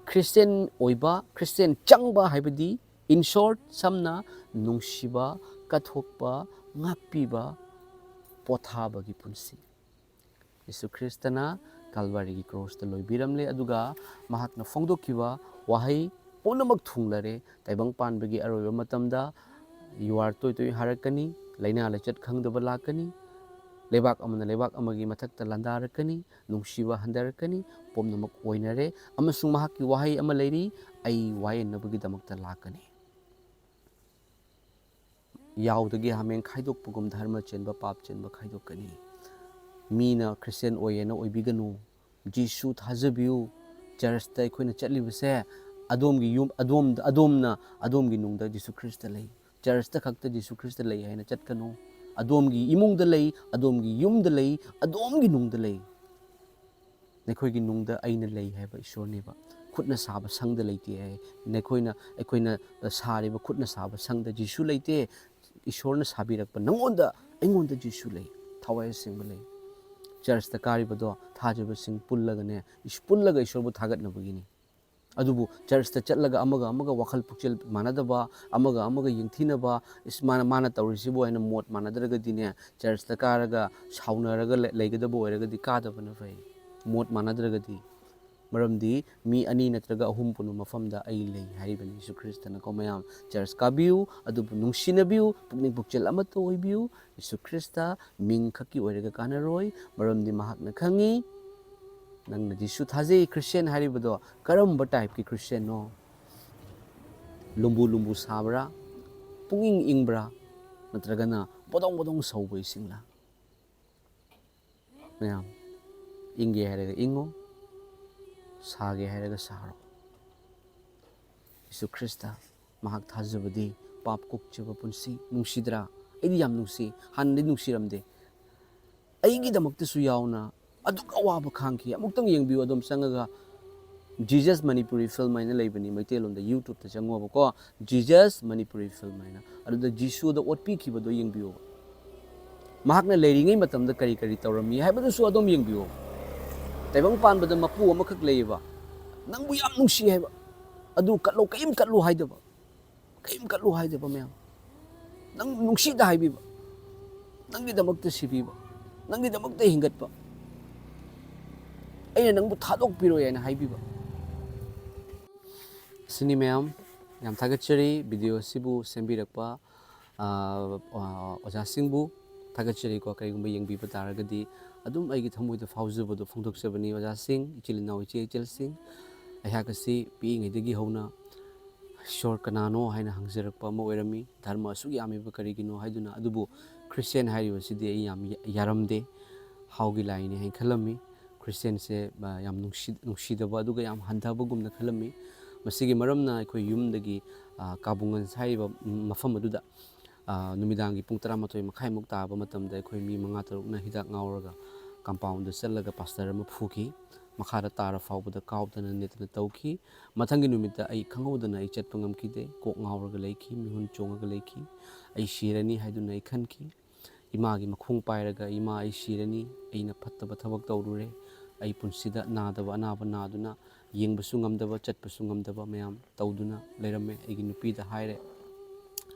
ꯈ꯭ꯔꯤꯁꯇꯦꯟ ꯑꯣꯏꯕ, ꯈ꯭ꯔꯤꯁꯇꯦꯟ ꯆꯪꯕ ꯍꯥꯏꯕꯗꯤ, in short, ꯁꯝꯅ, ꯅꯨꯡꯁꯤꯕ, ꯀꯠꯊꯣꯛꯄ, ꯉꯥꯛꯄꯤꯕ, ꯄꯣꯊꯥꯕꯒꯤ ꯄꯨꯟꯁꯤ꯫ ꯌꯤꯁꯨ ꯈ꯭ꯔꯤꯁꯇꯅ ꯀꯜꯚꯥꯔꯤꯒꯤ ꯀ꯭ꯔꯣꯁꯇ ꯂꯣꯏꯕꯤꯔꯝꯂꯦ, ꯑꯗꯨꯒ ꯃꯍꯥꯛꯅ ꯐꯣꯡꯗꯣꯛꯈꯤꯕ ꯋꯥꯍꯩ ꯄꯨꯝꯅꯃꯛ ꯊꯨꯡꯂꯔꯦ꯫ ꯇꯥꯏꯕꯪ ꯄꯥꯟꯕꯒꯤ ꯑꯔꯣꯏꯕ ꯃꯇꯝꯗ, ꯌꯨꯍꯥꯔ ꯇꯣꯏ ꯇꯣꯏ ꯍꯥꯔꯛꯀꯅꯤ, ꯂꯥꯏꯅꯥ ꯂꯥꯏꯆꯠ ꯈꯪꯗꯕ ꯂꯥꯛꯀꯅꯤ, ꯂꯩꯕꯥꯛ ꯑꯃꯅ ꯂꯩꯕꯥꯛ ꯑꯃꯒꯤ ꯃꯊꯛꯇ ꯂꯥꯟꯗꯥꯔꯛꯀꯅꯤ, ꯅꯨꯡꯁꯤꯕ ꯍꯟꯊꯔꯛꯀꯅꯤ, ꯄꯨꯝꯅꯃꯛ ꯑꯣꯏꯅꯔꯦ꯫ ꯑꯃꯁꯨꯡ ꯃꯍꯥꯛꯀꯤ ꯋꯥꯍꯩ ꯑꯃ ꯂꯩꯔꯤ, "ꯑꯩ ꯋꯥꯌꯦꯟꯅꯕꯒꯤꯗꯃꯛꯇ ꯂꯥꯛꯀꯅꯤ"꯫ ꯌꯥꯎꯗꯒꯤ ꯍꯥꯃꯦꯡ ꯈꯥꯏꯗꯣꯛꯄꯒꯨꯝ ꯙꯔꯃ ꯆꯦꯟꯕ ꯄꯥꯞ ꯆꯦꯟꯕ ꯈꯥꯏꯗꯣꯛꯀꯅꯤ꯫ ꯃꯤꯅ ꯈ꯭ꯔꯤꯁꯇꯦꯟ ꯑꯣꯏꯌꯦꯅ ꯑꯣꯏꯕꯤꯒꯅꯨ꯫ ꯖꯤꯁꯨ ꯊꯥꯖꯕꯤꯌꯨ꯫ ꯆꯔꯆꯇ ꯑꯩꯈꯣꯏꯅ ꯆꯠꯂꯤꯕꯁꯦ ꯑꯗꯣꯝꯒꯤ ꯌꯨꯝ, ꯑꯗꯣꯝꯗ, ꯑꯗꯣꯝꯅ, ꯑꯗꯣꯝꯒꯤ ꯅꯨꯡꯗ ꯖꯤꯁꯨ ꯈ꯭ꯔꯤꯁꯇ ꯂꯩ꯫ ꯆꯔꯆꯇ ꯈꯛꯇ ꯖꯤꯁꯨ ꯈ꯭ꯔꯤꯁꯇ ꯂꯩ ꯍꯥꯏꯅ ꯆꯠꯀꯅꯨ꯫ ꯑꯗꯣꯝꯒꯤ ꯏꯃꯨꯡꯗ ꯂꯩ, ꯑꯗꯣꯝꯒꯤ ꯌꯨꯝꯗ ꯂꯩ, ꯑꯗꯣꯝꯒꯤ ꯅꯨꯡꯗ ꯂꯩ꯫ ꯅꯈꯣꯏꯒꯤ ꯅꯨꯡꯗ ꯑꯩꯅ ꯂꯩ ꯍꯥꯏꯕ ꯏꯁꯣꯔꯅꯦꯕ꯫ ꯈꯨꯠꯅ ꯁꯥꯕ ꯁꯪꯗ ꯂꯩꯇꯦ ꯍꯥꯏ꯫ ꯅꯈꯣꯏꯅ, ꯑꯩꯈꯣꯏꯅ ꯁꯥꯔꯤꯕ ꯈꯨꯠꯅ ꯁꯥꯕ ꯁꯪꯗ ꯖꯤꯁꯨ ꯂꯩꯇꯦ꯫ ꯏꯁꯣꯔꯅ ꯁꯥꯕꯤꯔꯛꯄ ꯅꯪꯉꯣꯟꯗ, ꯑꯩꯉꯣꯟꯗ ꯖꯤꯁꯨ ꯂꯩ, ꯊꯋꯥꯏ ꯑꯁꯦꯡꯕ ꯂꯩ꯫ ꯆꯔꯆꯇ ꯀꯥꯔꯤꯕꯗꯣ ꯊꯥꯖꯕꯁꯤꯡ ꯄꯨꯜꯂꯒꯅꯦ, ꯏꯁ-, ꯄꯨꯜꯂꯒ ꯏꯁꯣꯔꯕꯨ ꯊꯥꯒꯠꯅꯕꯒꯤꯅꯤ꯫ ꯑꯗꯨꯕꯨ ꯆꯔꯆꯇ ꯆꯠꯂꯒ ꯑꯃꯒ ꯑꯃꯒ ꯋꯥꯈꯜ ꯄꯨꯛꯆꯦꯜ ꯃꯥꯟꯅꯗꯕ, ꯑꯃꯒ ꯑꯃꯒ ꯌꯦꯡꯊꯤꯅꯕ, "ꯏꯁ, ꯃꯥꯅ, ꯃꯥꯅ ꯇꯧꯔꯤꯁꯤꯕꯨ" ꯍꯥꯏꯅ ꯃꯣꯠ ꯃꯥꯟꯅꯗ꯭ꯔꯒꯗꯤꯅꯦ, ꯆꯔꯆꯇ ꯀꯥꯔꯒ ꯁꯥꯎꯅꯔꯒ ꯂꯩ-, ꯂꯩꯒꯗꯕ ꯑꯣꯏꯔꯒꯗꯤ ꯀꯥꯗꯕꯅ ꯐꯩ, ꯃꯣꯠ ꯃꯥꯟꯅꯗ꯭ꯔꯒꯗꯤ꯫ ꯃꯔꯝꯗꯤ ꯃꯤ ꯑꯅꯤ ꯅꯠꯇ꯭ꯔꯒ ꯑꯍꯨꯝ ꯄꯨꯟꯕ ꯃꯐꯝꯗ ꯑꯩ ꯂꯩ ꯍꯥꯏꯔꯤꯕꯅꯤ ꯌꯤꯁꯨ ꯈ꯭ꯔꯤꯁꯇꯅꯀꯣ꯫ ꯃꯌꯥꯝ ꯆꯔꯆ ꯀꯥꯕꯤꯌꯨ, ꯑꯗꯨꯕꯨ ꯅꯨꯡꯁꯤꯅꯕꯤꯌꯨ, ꯄꯨꯛꯅꯤꯡ ꯄꯨꯛꯆꯦꯜ ꯑꯃꯠꯇ ꯑꯣꯏꯕꯤꯌꯨ꯫ ꯌꯤꯁꯨ ꯈ꯭ꯔꯤꯁꯇ ꯃꯤꯡ ꯈꯛꯀꯤ ꯑꯣꯏꯔꯒ ꯀꯥꯟꯅꯔꯣꯏ, ꯃꯔꯝꯗꯤ ꯃꯍꯥꯛꯅ ꯈꯪꯉꯤ ꯅꯪꯅ ꯖꯤꯁꯨ ꯊꯥꯖꯩ꯫ ꯈ꯭ꯔꯤꯁꯇꯤꯌꯥꯟ ꯍꯥꯏꯔꯤꯕꯗꯣ ꯀꯔꯝꯕ ꯇꯥꯏꯞꯀꯤ ꯈ꯭ꯔꯤꯁꯇꯤꯌꯥꯟꯅꯣ? ꯂꯨꯝꯕꯨ ꯂꯨꯝꯕꯨ ꯁꯥꯕ꯭ꯔꯥ? ꯄꯨꯛꯏꯪ ꯏꯪꯕ꯭ꯔꯥ? ꯅꯠꯇ꯭ꯔꯒꯅ ꯕꯣꯗꯣꯡ ꯕꯣꯗꯣꯡ ꯁꯧꯕ ꯏꯁꯤꯡꯂꯥ? ꯃꯌꯥꯝ, ꯏꯪꯒꯦ ꯍꯥꯏꯔꯒ ꯏꯪꯉꯣ, ꯁꯥꯒꯦ ꯍꯥꯏꯔꯒ ꯁꯥꯔꯣ꯫ ꯌꯤꯁꯨ ꯈ꯭ꯔꯤꯁꯇ ꯃꯍꯥꯛ ꯊꯥꯖꯕꯗꯤ ꯄꯥꯞ ꯀꯣꯛꯆꯕ ꯄꯨꯟꯁꯤ꯫ ꯅꯨꯡꯁꯤꯗ꯭ꯔꯥ? ꯑꯩꯗꯤ ꯌꯥꯝ ꯅꯨꯡꯁꯤ꯫ ꯍꯥꯟꯅꯗꯤ ꯅꯨꯡꯁꯤꯔꯝꯗꯦ꯫ ꯑꯩꯒꯤꯗꯃꯛꯇꯁꯨ ꯌꯥꯎꯅ ꯑꯗꯨꯛ ꯑꯋꯥꯕ ꯈꯥꯡꯈꯤ꯫ ꯑꯃꯨꯛꯇꯪ ꯌꯦꯡꯕꯤꯌꯨ, ꯑꯗꯣꯝ ꯆꯪꯉꯒ Jesus Manipuri film ꯍꯥꯏꯅ ꯂꯩꯕꯅꯤ, ꯃꯩꯇꯩꯂꯣꯟꯗ YouTube-ꯇ ꯆꯪꯉꯣꯕꯀꯣ, Jesus Manipuri film ꯍꯥꯏꯅ꯫ ꯑꯗꯨꯗ ꯖꯤꯁꯨꯗ ꯑꯣꯠꯄꯤꯈꯤꯕꯗꯣ ꯌꯦꯡꯕꯤꯌꯨ꯫ ꯃꯍꯥꯛꯅ ꯂꯩꯔꯤꯉꯩ ꯃꯇꯝꯗ ꯀꯔꯤ ꯀꯔꯤ ꯇꯧꯔꯝꯃꯤ ꯍꯥꯏꯕꯗꯨꯁꯨ ꯑꯗꯨꯝ ꯌꯦꯡꯕꯤꯌꯨ꯫ ꯇꯥꯏꯕꯪ ꯄꯥꯟꯕꯗ ꯃꯄꯨ ꯑꯃꯈꯛ ꯂꯩꯌꯦꯕ, ꯅꯪꯕꯨ ꯌꯥꯝ ꯅꯨꯡꯁꯤ ꯍꯥꯏꯕ, ꯑꯗꯨ ꯀꯠꯂꯣ, ꯀꯔꯤꯝ ꯀꯠꯂꯣ ꯍꯥꯏꯗꯕ, ꯀꯔꯤꯝ ꯀꯠꯂꯣ ꯍꯥꯏꯗꯕ ꯃꯌꯥꯝ, ꯅꯪ ꯅꯨꯡꯁꯤꯗ ꯍꯥꯏꯕꯤꯕ, ꯅꯪꯒꯤꯗꯃꯛꯇ ꯁꯤꯕꯤꯕ, ꯅꯪꯒꯤꯗꯃꯛꯇ ꯍꯤꯡꯒꯠꯄ, "ꯑꯩꯅ ꯅꯪꯕꯨ ꯊꯥꯗꯣꯛꯄꯤꯔꯣꯏ" ꯍꯥꯏꯅ ꯍꯥꯏꯕꯤꯕ꯫ ꯑꯁꯤꯅꯤ ꯃꯌꯥꯝ, ꯌꯥꯝ ꯊꯥꯒꯠꯆꯔꯤ video ꯑꯁꯤꯕꯨ ꯁꯦꯝꯕꯤꯔꯛꯄ, ꯑꯥ, ꯑꯥ, ꯑꯣꯖꯥꯁꯤꯡꯕꯨ ꯊꯥꯒꯠꯆꯔꯤꯀꯣ꯫ ꯀꯔꯤꯒꯨꯝꯕ ꯌꯦꯡꯕꯤꯕ ꯇꯥꯔꯒꯗꯤ ꯑꯗꯨꯝ ꯑꯩꯒꯤ ꯊꯃꯣꯏꯗ ꯐꯥꯎꯖꯕꯗꯣ ꯐꯣꯡꯗꯣꯛꯆꯕꯅꯤ꯫ ꯑꯣꯖꯥꯁꯤꯡ, ꯏꯆꯤꯜ ꯏꯅꯥꯎ, ꯏꯆꯦ ꯏꯆꯜꯁꯤꯡ, ꯑꯩꯍꯥꯛ ꯑꯁꯤ ꯄꯤꯛꯏꯉꯩꯗꯒꯤ ꯍꯧꯅ ꯏꯁꯣꯔ ꯀꯅꯥꯅꯣ ꯍꯥꯏꯅ ꯍꯪꯖꯔꯛꯄ ꯑꯃ ꯑꯣꯏꯔꯝꯃꯤ꯫ ꯙꯔꯃ ꯑꯁꯨꯛ ꯌꯥꯝꯃꯤꯕ ꯀꯔꯤꯒꯤꯅꯣ ꯍꯥꯏꯗꯨꯅ꯫ ꯑꯗꯨꯕꯨ ꯈ꯭ꯔꯤꯁꯇꯤꯌꯥꯟ ꯍꯥꯏꯔꯤꯕꯁꯤꯗꯤ ꯑꯩ ꯌꯥꯝ ꯌꯥ-, ꯌꯥꯔꯝꯗꯦ꯫ ꯍꯥꯎꯒꯤ ꯂꯥꯏꯅꯤ ꯍꯥꯏꯅ ꯈꯜꯂꯝꯃꯤ꯫ ꯈ꯭ꯔꯤꯁꯇꯤꯌꯥꯟꯁꯦ, ꯑ, ꯌꯥꯝ ꯅꯨꯡꯁꯤ-, ꯅꯨꯡꯁꯤꯗꯕ ꯑꯗꯨꯒ ꯌꯥꯝ ꯍꯟꯊꯕꯒꯨꯝꯅ ꯈꯜꯂꯝꯃꯤ꯫ ꯃꯁꯤꯒꯤ ꯃꯔꯝꯅ ꯑꯩꯈꯣꯏ ꯌꯨꯝꯗꯒꯤ, ꯑ, ꯀꯥꯕꯨꯡꯒꯟꯁ ꯍꯥꯏꯔꯤꯕ ꯃꯐꯝ ꯑꯗꯨꯗ, ꯑ, ꯅꯨꯃꯤꯗꯥꯡꯒꯤ ꯄꯨꯡ ꯇꯔꯥꯃꯥꯊꯣꯏ ꯃꯈꯥꯏꯃꯨꯛ ꯇꯥꯕ ꯃꯇꯝꯗ ꯑꯩꯈꯣꯏ ꯃꯤ ꯃꯉꯥ ꯇꯔꯨꯛꯅ ꯍꯤꯗꯥꯛ ꯉꯥꯎꯔꯒ compound-ꯗ ꯆꯠꯂꯒ ꯄꯥꯁꯇꯔ ꯑꯃ ꯐꯨꯈꯤ꯫ ꯃꯈꯥꯗ ꯇꯥꯔ ꯐꯥꯎꯕꯗ ꯀꯥꯎꯗꯅ ꯅꯦꯠꯇꯅ ꯇꯧꯈꯤ꯫ ꯃꯊꯪꯒꯤ ꯅꯨꯃꯤꯠꯇ ꯑꯩ ꯈꯪꯍꯧꯗꯅ ꯑꯩ ꯆꯠꯄ ꯉꯝꯈꯤꯗꯦ꯫ ꯀꯣꯛ ꯉꯥꯎꯔꯒ ꯂꯩꯈꯤ, ꯃꯤꯍꯨꯟ ꯆꯣꯡꯉꯒ ꯂꯩꯈꯤ꯫ ꯑꯩ ꯁꯤꯔꯅꯤ ꯍꯥꯏꯗꯨꯅ ꯑꯩ ꯈꯟꯈꯤ꯫ ꯏꯃꯥꯒꯤ ꯃꯈꯣꯡ ꯄꯥꯏꯔꯒ, "ꯏꯃꯥ, ꯑꯩ ꯁꯤꯔꯅꯤ, ꯑꯩꯅ ꯐꯠꯇꯕ ꯊꯕꯛ ꯇꯧꯔꯨꯔꯦ, ꯑꯩ ꯄꯨꯟꯁꯤꯗ ꯅꯥꯗꯕ ꯑꯅꯥꯕ ꯅꯥꯗꯨꯅ, ꯌꯦꯡꯕꯁꯨ ꯉꯝꯗꯕ, ꯆꯠꯄꯁꯨ ꯉꯝꯗꯕ ꯃꯌꯥꯝ ꯇꯧꯗꯨꯅ ꯂꯩꯔꯝꯃꯦ"꯫ ꯑꯩꯒꯤ ꯅꯨꯄꯤꯗ ꯍꯥꯏꯔꯦ꯫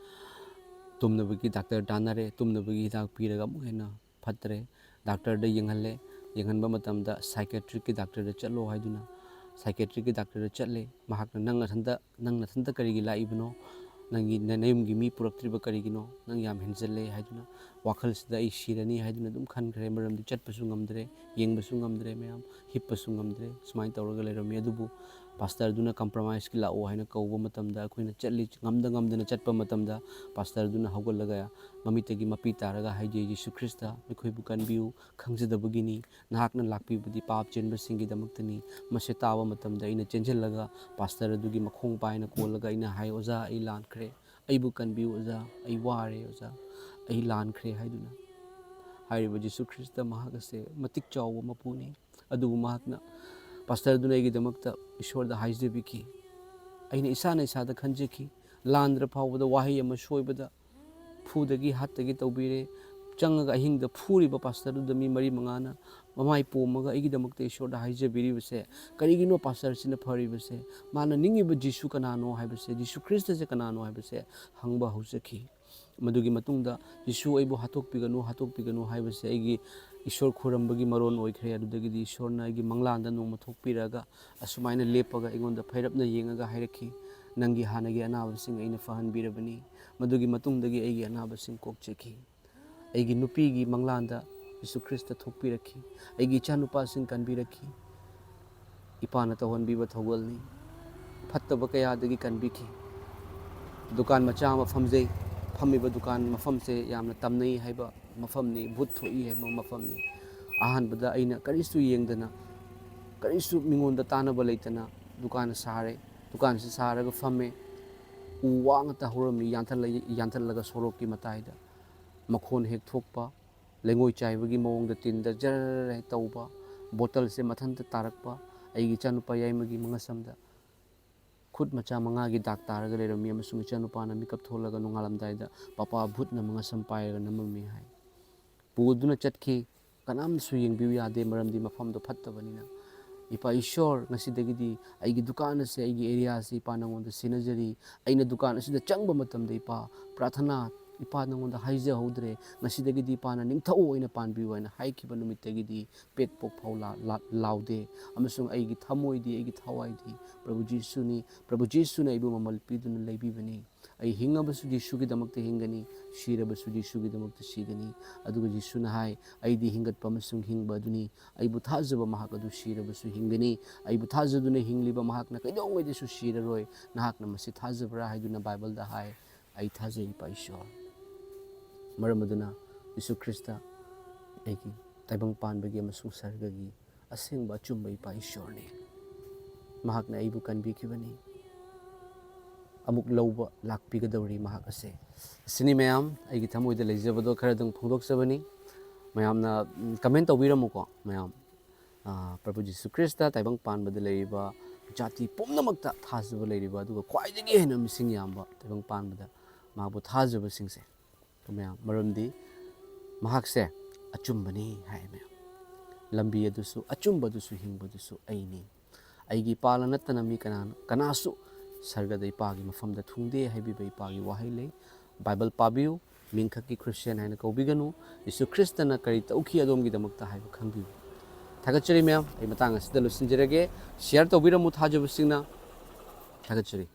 ꯇꯨꯝꯅꯕꯒꯤ ꯗꯥꯛꯇꯔ ꯇꯥꯟꯅꯔꯦ, ꯇꯨꯝꯅꯕꯒꯤ ꯍꯤꯗꯥꯛ ꯄꯤꯔꯒ ꯑꯃꯨꯛ ꯍꯦꯟꯅ ꯐꯠꯇ꯭ꯔꯦ꯫ ꯗꯥꯛꯇꯔꯗ ꯌꯦꯡꯍꯜꯂꯦ꯫ ꯌꯦꯡꯍꯟꯕ ꯃꯇꯝꯗ psychiatricꯀꯤ ꯗꯥꯛꯇꯔꯗ ꯆꯠꯂꯣ ꯍꯥꯏꯗꯨꯅ psychiatricꯀꯤ ꯗꯥꯛꯇꯔꯗ ꯆꯠꯂꯦ꯫ ꯃꯍꯥꯛꯅ, "ꯅꯪ ꯅꯊꯟꯇ, ꯅꯪ ꯅꯊꯟꯇ ꯀꯔꯤꯒꯤ ꯂꯥꯛꯏꯕꯅꯣ? ꯅꯪꯒꯤ ꯅ-, ꯅꯌꯨꯝꯒꯤ ꯃꯤ ꯄꯨꯔꯛꯇ꯭ꯔꯤꯕ ꯀꯔꯤꯒꯤꯅꯣ? ꯅꯪ ꯌꯥꯝ ꯍꯦꯟꯖꯜꯂꯦ" ꯍꯥꯏꯗꯨꯅ, ꯋꯥꯈꯜꯁꯤꯗ ꯑꯩ ꯁꯤꯔꯅꯤ ꯍꯥꯏꯗꯨꯅ ꯑꯗꯨꯝ ꯈꯟꯈ꯭ꯔꯦ꯫ ꯃꯔꯝꯗꯤ ꯆꯠꯄꯁꯨ ꯉꯝꯗ꯭ꯔꯦ, ꯌꯦꯡꯕꯁꯨ ꯉꯝꯗ꯭ꯔꯦ ꯃꯌꯥꯝ, ꯍꯤꯞꯄꯁꯨ ꯉꯝꯗ꯭ꯔꯦ, ꯁꯨꯃꯥꯏꯅ ꯇꯧꯔꯒ ꯂꯩꯔꯝꯃꯤ꯫ ꯑꯗꯨꯕꯨ ꯄꯥꯁꯇꯔꯗꯨꯅ compromiseꯀꯤ ꯂꯥꯛꯑꯣ ꯍꯥꯏꯅ ꯀꯧꯕ ꯃꯇꯝꯗ ꯑꯩꯈꯣꯏꯅ ꯆꯠꯂꯤ꯫ ꯉꯝꯗ ꯉꯝꯗꯅ ꯆꯠꯄ ꯃꯇꯝꯗ ꯄꯥꯁꯇꯔꯗꯨꯅ ꯍꯧꯒꯠꯂꯒ ꯃꯃꯤꯠꯇꯒꯤ ꯃꯄꯤ ꯇꯥꯔꯒ ꯍꯥꯏꯖꯩ, "ꯖꯤꯁꯨ ꯈ꯭ꯔꯤꯁꯇ, ꯑꯩꯈꯣꯏꯕꯨ ꯀꯟꯕꯤꯌꯨ, ꯈꯪꯖꯗꯕꯒꯤꯅꯤ, ꯅꯍꯥꯛꯅ ꯂꯥꯛꯄꯤꯕꯗꯤ ꯄꯥꯞ ꯆꯦꯟꯕꯁꯤꯡꯒꯤꯗꯃꯛꯇꯅꯤ"꯫ ꯃꯁꯤ ꯇꯥꯕ ꯃꯇꯝꯗ ꯑꯩꯅ ꯆꯦꯟꯁꯤꯜꯂꯒ ꯄꯥꯁꯇꯔ ꯑꯗꯨꯒꯤ ꯃꯈꯣꯡ ꯄꯥꯏꯅ ꯀꯣꯜꯂꯒ ꯑꯩꯅ ꯍꯥꯏ, "ꯑꯣꯖꯥ, ꯑꯩ ꯂꯥꯟꯈ꯭ꯔꯦ, ꯑꯩꯕꯨ ꯀꯟꯕꯤꯌꯨ ꯑꯣꯖꯥ, ꯑꯩ ꯋꯥꯔꯦ ꯑꯣꯖꯥ, ꯑꯩ ꯂꯥꯟꯈ꯭ꯔꯦ" ꯍꯥꯏꯗꯨꯅ꯫ ꯍꯥꯏꯔꯤꯕ ꯖꯤꯁꯨ ꯈ꯭ꯔꯤꯁꯇ ꯃꯍꯥꯛ ꯑꯁꯦ ꯃꯇꯤꯛ ꯆꯥꯎꯕ ꯃꯄꯨꯅꯤ꯫ ꯑꯗꯨꯕꯨ ꯃꯍꯥꯛꯅ, ꯄꯥꯁꯇꯔꯗꯨꯅ ꯑꯩꯒꯤꯗꯃꯛꯇ ꯏꯁꯣꯔꯗ ꯍꯥꯏꯖꯕꯤꯈꯤ꯫ ꯑꯩꯅ ꯏꯁꯥꯅ ꯏꯁꯥꯗ ꯈꯟꯖꯈꯤ, ꯂꯥꯟꯗ꯭ꯔ ꯐꯥꯎꯕꯗ ꯋꯥꯍꯩ ꯑꯃ ꯁꯣꯏꯕꯗ ꯐꯨꯗꯒꯤ ꯍꯥꯠꯇꯒꯤ ꯇꯧꯕꯤꯔꯦ꯫ ꯆꯪꯉꯒ ꯑꯍꯤꯡꯗ ꯐꯨꯔꯤꯕ ꯄꯥꯁꯇꯔꯗꯨꯗ ꯃꯤ ꯃꯔꯤ ꯃꯉꯥꯅ ꯃꯃꯥꯏ ꯄꯣꯝꯃꯒ ꯑꯩꯒꯤꯗꯃꯛꯇ ꯏꯁꯣꯔꯗ ꯍꯥꯏꯖꯕꯤꯔꯤꯕꯁꯦ ꯀꯔꯤꯒꯤꯅꯣ? ꯄꯥꯁꯇꯔꯁꯤꯅ ꯐꯔꯤꯕꯁꯦ, ꯃꯥꯅ ꯅꯤꯡꯉꯤꯕ ꯖꯤꯁꯨ ꯀꯅꯥꯅꯣ ꯍꯥꯏꯕꯁꯦ, ꯖꯤꯁꯨ ꯈ꯭ꯔꯤꯁꯇꯁꯦ ꯀꯅꯥꯅꯣ ꯍꯥꯏꯕꯁꯦ ꯍꯪꯕ ꯍꯧꯖꯈꯤ꯫ ꯃꯗꯨꯒꯤ ꯃꯇꯨꯡꯗ, "ꯖꯤꯁꯨ, ꯑꯩꯕꯨ ꯍꯥꯠꯇꯣꯛꯄꯤꯒꯅꯨ, ꯍꯥꯠꯇꯣꯛꯄꯤꯒꯅꯨ" ꯍꯥꯏꯕꯁꯦ ꯑꯩꯒꯤ ꯏꯁꯣꯔ ꯈꯨꯔꯨꯝꯕꯒꯤ ꯃꯔꯣꯟ ꯑꯣꯏꯈ꯭ꯔꯦ꯫ ꯑꯗꯨꯗꯒꯤꯗꯤ ꯏꯁꯣꯔꯅ ꯑꯩꯒꯤ ꯃꯪꯂꯥꯟꯗ ꯅꯣꯡꯃ ꯊꯣꯛꯄꯤꯔꯒ ꯑꯁꯨꯃꯥꯏꯅ ꯂꯦꯞꯄꯒ ꯑꯩꯉꯣꯟꯗ ꯐꯩꯔꯞꯅ ꯌꯦꯡꯉꯒ ꯍꯥꯏꯔꯛꯈꯤ, "ꯅꯪꯒꯤ ꯍꯥꯟꯅꯒꯤ ꯑꯅꯥꯕꯁꯤꯡ ꯑꯩꯅ ꯐꯍꯟꯕꯤꯔꯕꯅꯤ"꯫ ꯃꯗꯨꯒꯤ ꯃꯇꯨꯡꯗꯒꯤ ꯑꯩꯒꯤ ꯑꯅꯥꯕꯁꯤꯡ ꯀꯣꯛꯆꯈꯤ꯫ ꯑꯩꯒꯤ ꯅꯨꯄꯤꯒꯤ ꯃꯪꯂꯥꯟꯗ ꯖꯤꯁꯨ ꯈ꯭ꯔꯤꯁꯇ ꯊꯣꯛꯄꯤꯔꯛꯈꯤ꯫ ꯑꯩꯒꯤ ꯏꯆꯥꯅꯨꯄꯥꯁꯤꯡ ꯀꯟꯕꯤꯔꯛꯈꯤ꯫ ꯏꯄꯥꯅ ꯇꯧꯍꯟꯕꯤꯕ ꯊꯧꯒꯜꯅꯤ꯫ ꯐꯠꯇꯕ ꯀꯌꯥꯗꯒꯤ ꯀꯟꯕꯤꯈꯤ꯫ ꯗꯨꯀꯥꯟ ꯃꯆꯥ ꯑꯃ ꯐꯝꯖꯩ꯫ ꯐꯝꯃꯤꯕ ꯗꯨꯀꯥꯟ ꯃꯐꯝꯁꯦ ꯌꯥꯝꯅ ꯇꯝꯅꯩ ꯍꯥꯏꯕ ꯃꯐꯝꯅꯤ, ꯚꯨꯠ ꯊꯣꯛꯏ ꯍꯥꯏꯕ ꯃꯐꯝꯅꯤ꯫ ꯑꯍꯥꯟꯕꯗ ꯑꯩꯅ ꯀꯔꯤꯁꯨ ꯌꯦꯡꯗꯅ, ꯀꯔꯤꯁꯨ ꯃꯤꯉꯣꯟꯗ ꯇꯥꯟꯅꯕ ꯂꯩꯇꯅ ꯗꯨꯀꯥꯟ ꯁꯥꯔꯦ꯫ ꯗꯨꯀꯥꯟꯁꯤ ꯁꯥꯔꯒ ꯐꯝꯃꯦ꯫ ꯎ ꯋꯥ ꯉꯥꯛꯇ ꯍꯧꯔꯝꯃꯤ, ꯌꯥꯟꯊꯠꯂ-, ꯌꯥꯟꯊꯠꯂꯒ ꯁꯣꯔꯣꯛꯀꯤ ꯃꯇꯥꯏꯗ꯫ ꯃꯈꯣꯟ ꯍꯦꯛ ꯊꯣꯛꯄ, ꯂꯩꯉꯣꯏ ꯆꯥꯏꯕꯒꯤ ꯃꯑꯣꯡꯗ ꯇꯤꯟꯗ ꯖꯔ ꯍꯦꯛ ꯇꯧꯕ, ꯕꯣꯇꯜꯁꯦ ꯃꯊꯟꯇ ꯇꯥꯔꯛꯄ, ꯑꯩꯒꯤ ꯏꯆꯥꯅꯨꯄꯥ ꯌꯥꯏꯃꯒꯤ ꯃꯉꯛꯁꯝꯗ ꯈꯨꯠ ꯃꯆꯥ ꯃꯉꯥꯒꯤ ꯗꯥꯛ ꯇꯥꯔꯒ ꯂꯩꯔꯝꯃꯤ, ꯑꯃꯁꯨꯡ ꯏꯆꯥꯅꯨꯄꯥꯅ ꯃꯤꯀꯞ ꯊꯣꯛꯂꯒ ꯅꯣꯡꯉꯥꯜꯂꯝꯗꯥꯏꯗ ꯄꯥꯄꯥ ꯚꯨꯠꯅ ꯃꯉꯛꯁꯝ ꯄꯥꯏꯔꯒ ꯅꯝꯃꯝꯃꯤ ꯍꯥꯏ꯫ ꯄꯨꯗꯨꯅ ꯆꯠꯈꯤ꯫ ꯀꯅꯥꯝꯁꯨ ꯌꯦꯡꯕꯤꯌꯨ ꯌꯥꯗꯦ, ꯃꯔꯝꯗꯤ ꯃꯐꯝꯗꯣ ꯐꯠꯇꯕꯅꯤꯅ꯫ ꯏꯄꯥ ꯏꯁꯣꯔ, ꯉꯁꯤꯗꯒꯤꯗꯤ ꯑꯩꯒꯤ ꯗꯨꯀꯥꯟ ꯑꯁꯦ, ꯑꯩꯒꯤ ꯑꯦꯔꯤꯌꯥ ꯑꯁꯦ ꯏꯄꯥ ꯅꯉꯣꯟꯗ ꯁꯤꯟꯅꯖꯔꯤ꯫ ꯑꯩꯅ ꯗꯨꯀꯥꯟ ꯑꯁꯤꯗ ꯆꯪꯕ ꯃꯇꯝꯗ ꯏꯄꯥ, ꯄ꯭ꯔꯥꯊꯅꯥ ꯏꯄꯥ ꯅꯉꯣꯟꯗ ꯍꯥꯏꯖꯍꯧꯗ꯭ꯔꯦ, ꯉꯁꯤꯗꯒꯤꯗꯤ ꯏꯄꯥꯅ ꯅꯤꯡꯊꯧ ꯑꯣꯏꯅ ꯄꯥꯟꯕꯤꯌꯨ ꯍꯥꯏꯅ ꯍꯥꯏꯈꯤꯕ ꯅꯨꯃꯤꯠꯇꯒꯤꯗꯤ ꯄꯦꯛ ꯄꯣꯛ ꯐꯥꯎ ꯂꯥ-, ꯂꯥ-, ꯂꯥꯎꯗꯦ꯫ ꯑꯃꯁꯨꯡ ꯑꯩꯒꯤ ꯊꯃꯣꯏꯗꯤ, ꯑꯩꯒꯤ ꯊꯋꯥꯏꯗꯤ ꯄ꯭ꯔꯚꯨ ꯖꯤꯁꯨꯅꯤ꯫ ꯄ꯭ꯔꯚꯨ ꯖꯤꯁꯨꯅ ꯑꯩꯕꯨ ꯃꯃꯜ ꯄꯤꯗꯨꯅ ꯂꯩꯕꯤꯕꯅꯤ꯫ ꯑꯩ ꯍꯤꯡꯉꯕꯁꯨ ꯖꯤꯁꯨꯒꯤꯗꯃꯛꯇ ꯍꯤꯡꯒꯅꯤ, ꯁꯤꯔꯕꯁꯨ ꯖꯤꯁꯨꯒꯤꯗꯃꯛꯇ ꯁꯤꯒꯅꯤ꯫ ꯑꯗꯨꯒ ꯖꯤꯁꯨꯅ ꯍꯥꯏ, "ꯑꯩꯗꯤ ꯍꯤꯡꯒꯠꯄ ꯑꯃꯁꯨꯡ ꯍꯤꯡꯕ ꯑꯗꯨꯅꯤ꯫ ꯑꯩꯕꯨ ꯊꯥꯖꯕ ꯃꯍꯥꯛ ꯑꯗꯨ ꯁꯤꯔꯕꯁꯨ ꯍꯤꯡꯒꯅꯤ꯫ ꯑꯩꯕꯨ ꯊꯥꯖꯗꯨꯅ ꯍꯤꯡꯂꯤꯕ ꯃꯍꯥꯛꯅ ꯀꯩꯗꯧꯉꯩꯗꯁꯨ ꯁꯤꯔꯔꯣꯏ꯫ ꯅꯍꯥꯛꯅ ꯃꯁꯤ ꯊꯥꯖꯕ꯭ꯔꯥ?" ꯍꯥꯏꯗꯨꯅ ꯕꯥꯏꯕꯜꯗ ꯍꯥꯏ꯫ ꯑꯩ ꯊꯥꯖꯩ, ꯏꯄꯥ ꯏꯁꯣꯔ꯫ ꯃꯔꯝ ꯑꯗꯨꯅ ꯖꯤꯁꯨ ꯈ꯭ꯔꯤꯁꯇ ꯑꯩꯒꯤ ꯇꯥꯏꯕꯪ ꯄꯥꯟꯕꯒꯤ ꯑꯃꯁꯨꯡ ꯁꯔꯒꯒꯤ ꯑꯁꯦꯡꯕ ꯑꯆꯨꯝꯕ ꯏꯄꯥ ꯏꯁꯣꯔꯅꯤ꯫ ꯃꯍꯥꯛꯅ ꯑꯩꯕꯨ ꯀꯟꯕꯤꯈꯤꯕꯅꯤ꯫ ꯑꯃꯨꯛ ꯂꯧꯕ ꯂꯥꯛꯄꯤꯒꯗꯧꯔꯤ ꯃꯍꯥꯛ ꯑꯁꯦ꯫ ꯑꯁꯤꯅꯤ ꯃꯌꯥꯝ, ꯑꯩꯒꯤ ꯊꯃꯣꯏꯗ ꯂꯩꯖꯕꯗꯣ ꯈꯔꯗꯪ ꯐꯣꯡꯗꯣꯛꯆꯕꯅꯤ꯫ ꯃꯌꯥꯝꯅ, ꯎꯝ, ꯀꯃꯦꯟ ꯇꯧꯕꯤꯔꯝꯃꯨꯀꯣ ꯃꯌꯥꯝ꯫ ꯑꯥ, ꯄ꯭ꯔꯚꯨ ꯖꯤꯁꯨ ꯈ꯭ꯔꯤꯁꯇ ꯇꯥꯏꯕꯪ ꯄꯥꯟꯕꯗ ꯂꯩꯔꯤꯕ ꯖꯥꯇꯤ ꯄꯨꯝꯅꯃꯛꯇ ꯊꯥꯖꯕ ꯂꯩꯔꯤꯕ, ꯑꯗꯨꯒ ꯈ꯭ꯋꯥꯏꯗꯒꯤ ꯍꯦꯟꯅ ꯃꯁꯤꯡ ꯌꯥꯝꯕ ꯇꯥꯏꯕꯪ ꯄꯥꯟꯕꯗ ꯃꯍꯥꯛꯄꯨ ꯊꯥꯖꯕꯁꯤꯡꯁꯦ꯫ ꯃꯌꯥꯝ, ꯃꯔꯝꯗꯤ ꯃꯍꯥꯛꯁꯦ ꯑꯆꯨꯝꯕꯅꯤ ꯍꯥꯏ ꯃꯌꯥꯝ꯫ ꯂꯝꯕꯤ ꯑꯗꯨꯁꯨ, ꯑꯆꯨꯝꯕ ꯑꯗꯨꯁꯨ, ꯍꯤꯡꯕꯗꯨꯁꯨ ꯑꯩꯅꯤ꯫ ꯑꯩꯒꯤ ꯏꯄꯥꯅ ꯅꯠꯇꯅ ꯃꯤ ꯀꯅꯥ, ꯀꯅꯥꯁꯨ ꯁꯔꯒꯗ ꯏꯄꯥꯒꯤ ꯃꯐꯝꯗ ꯊꯨꯡꯗꯦ ꯍꯥꯏꯕꯤꯕ ꯏꯄꯥꯒꯤ ꯋꯥꯍꯩ ꯂꯩ꯫ ꯕꯥꯏꯕꯜ ꯄꯥꯕꯤꯌꯨ, ꯃꯤꯡꯈꯛꯀꯤ ꯈ꯭ꯔꯤꯁꯇꯤꯌꯥꯟ ꯍꯥꯏꯅ ꯀꯧꯕꯤꯒꯅꯨ꯫ ꯖꯤꯁꯨ ꯈ꯭ꯔꯤꯁꯇꯅ ꯀꯔꯤ ꯇꯧꯈꯤ ꯑꯗꯣꯝꯒꯤꯗꯃꯛꯇ ꯍꯥꯏꯕ ꯈꯪꯕꯤꯌꯨ꯫ ꯊꯥꯒꯠꯆꯔꯤ ꯃꯌꯥꯝ, ꯑꯩ ꯃꯇꯥꯡ ꯑꯁꯤꯗ ꯂꯣꯏꯁꯤꯟꯖꯔꯒꯦ꯫ ꯁꯤꯌꯥꯔ ꯇꯧꯕꯤꯔꯝꯃꯨ ꯊꯥꯖꯕꯁꯤꯡꯅ꯫ ꯊꯥꯒꯠꯆꯔꯤ꯫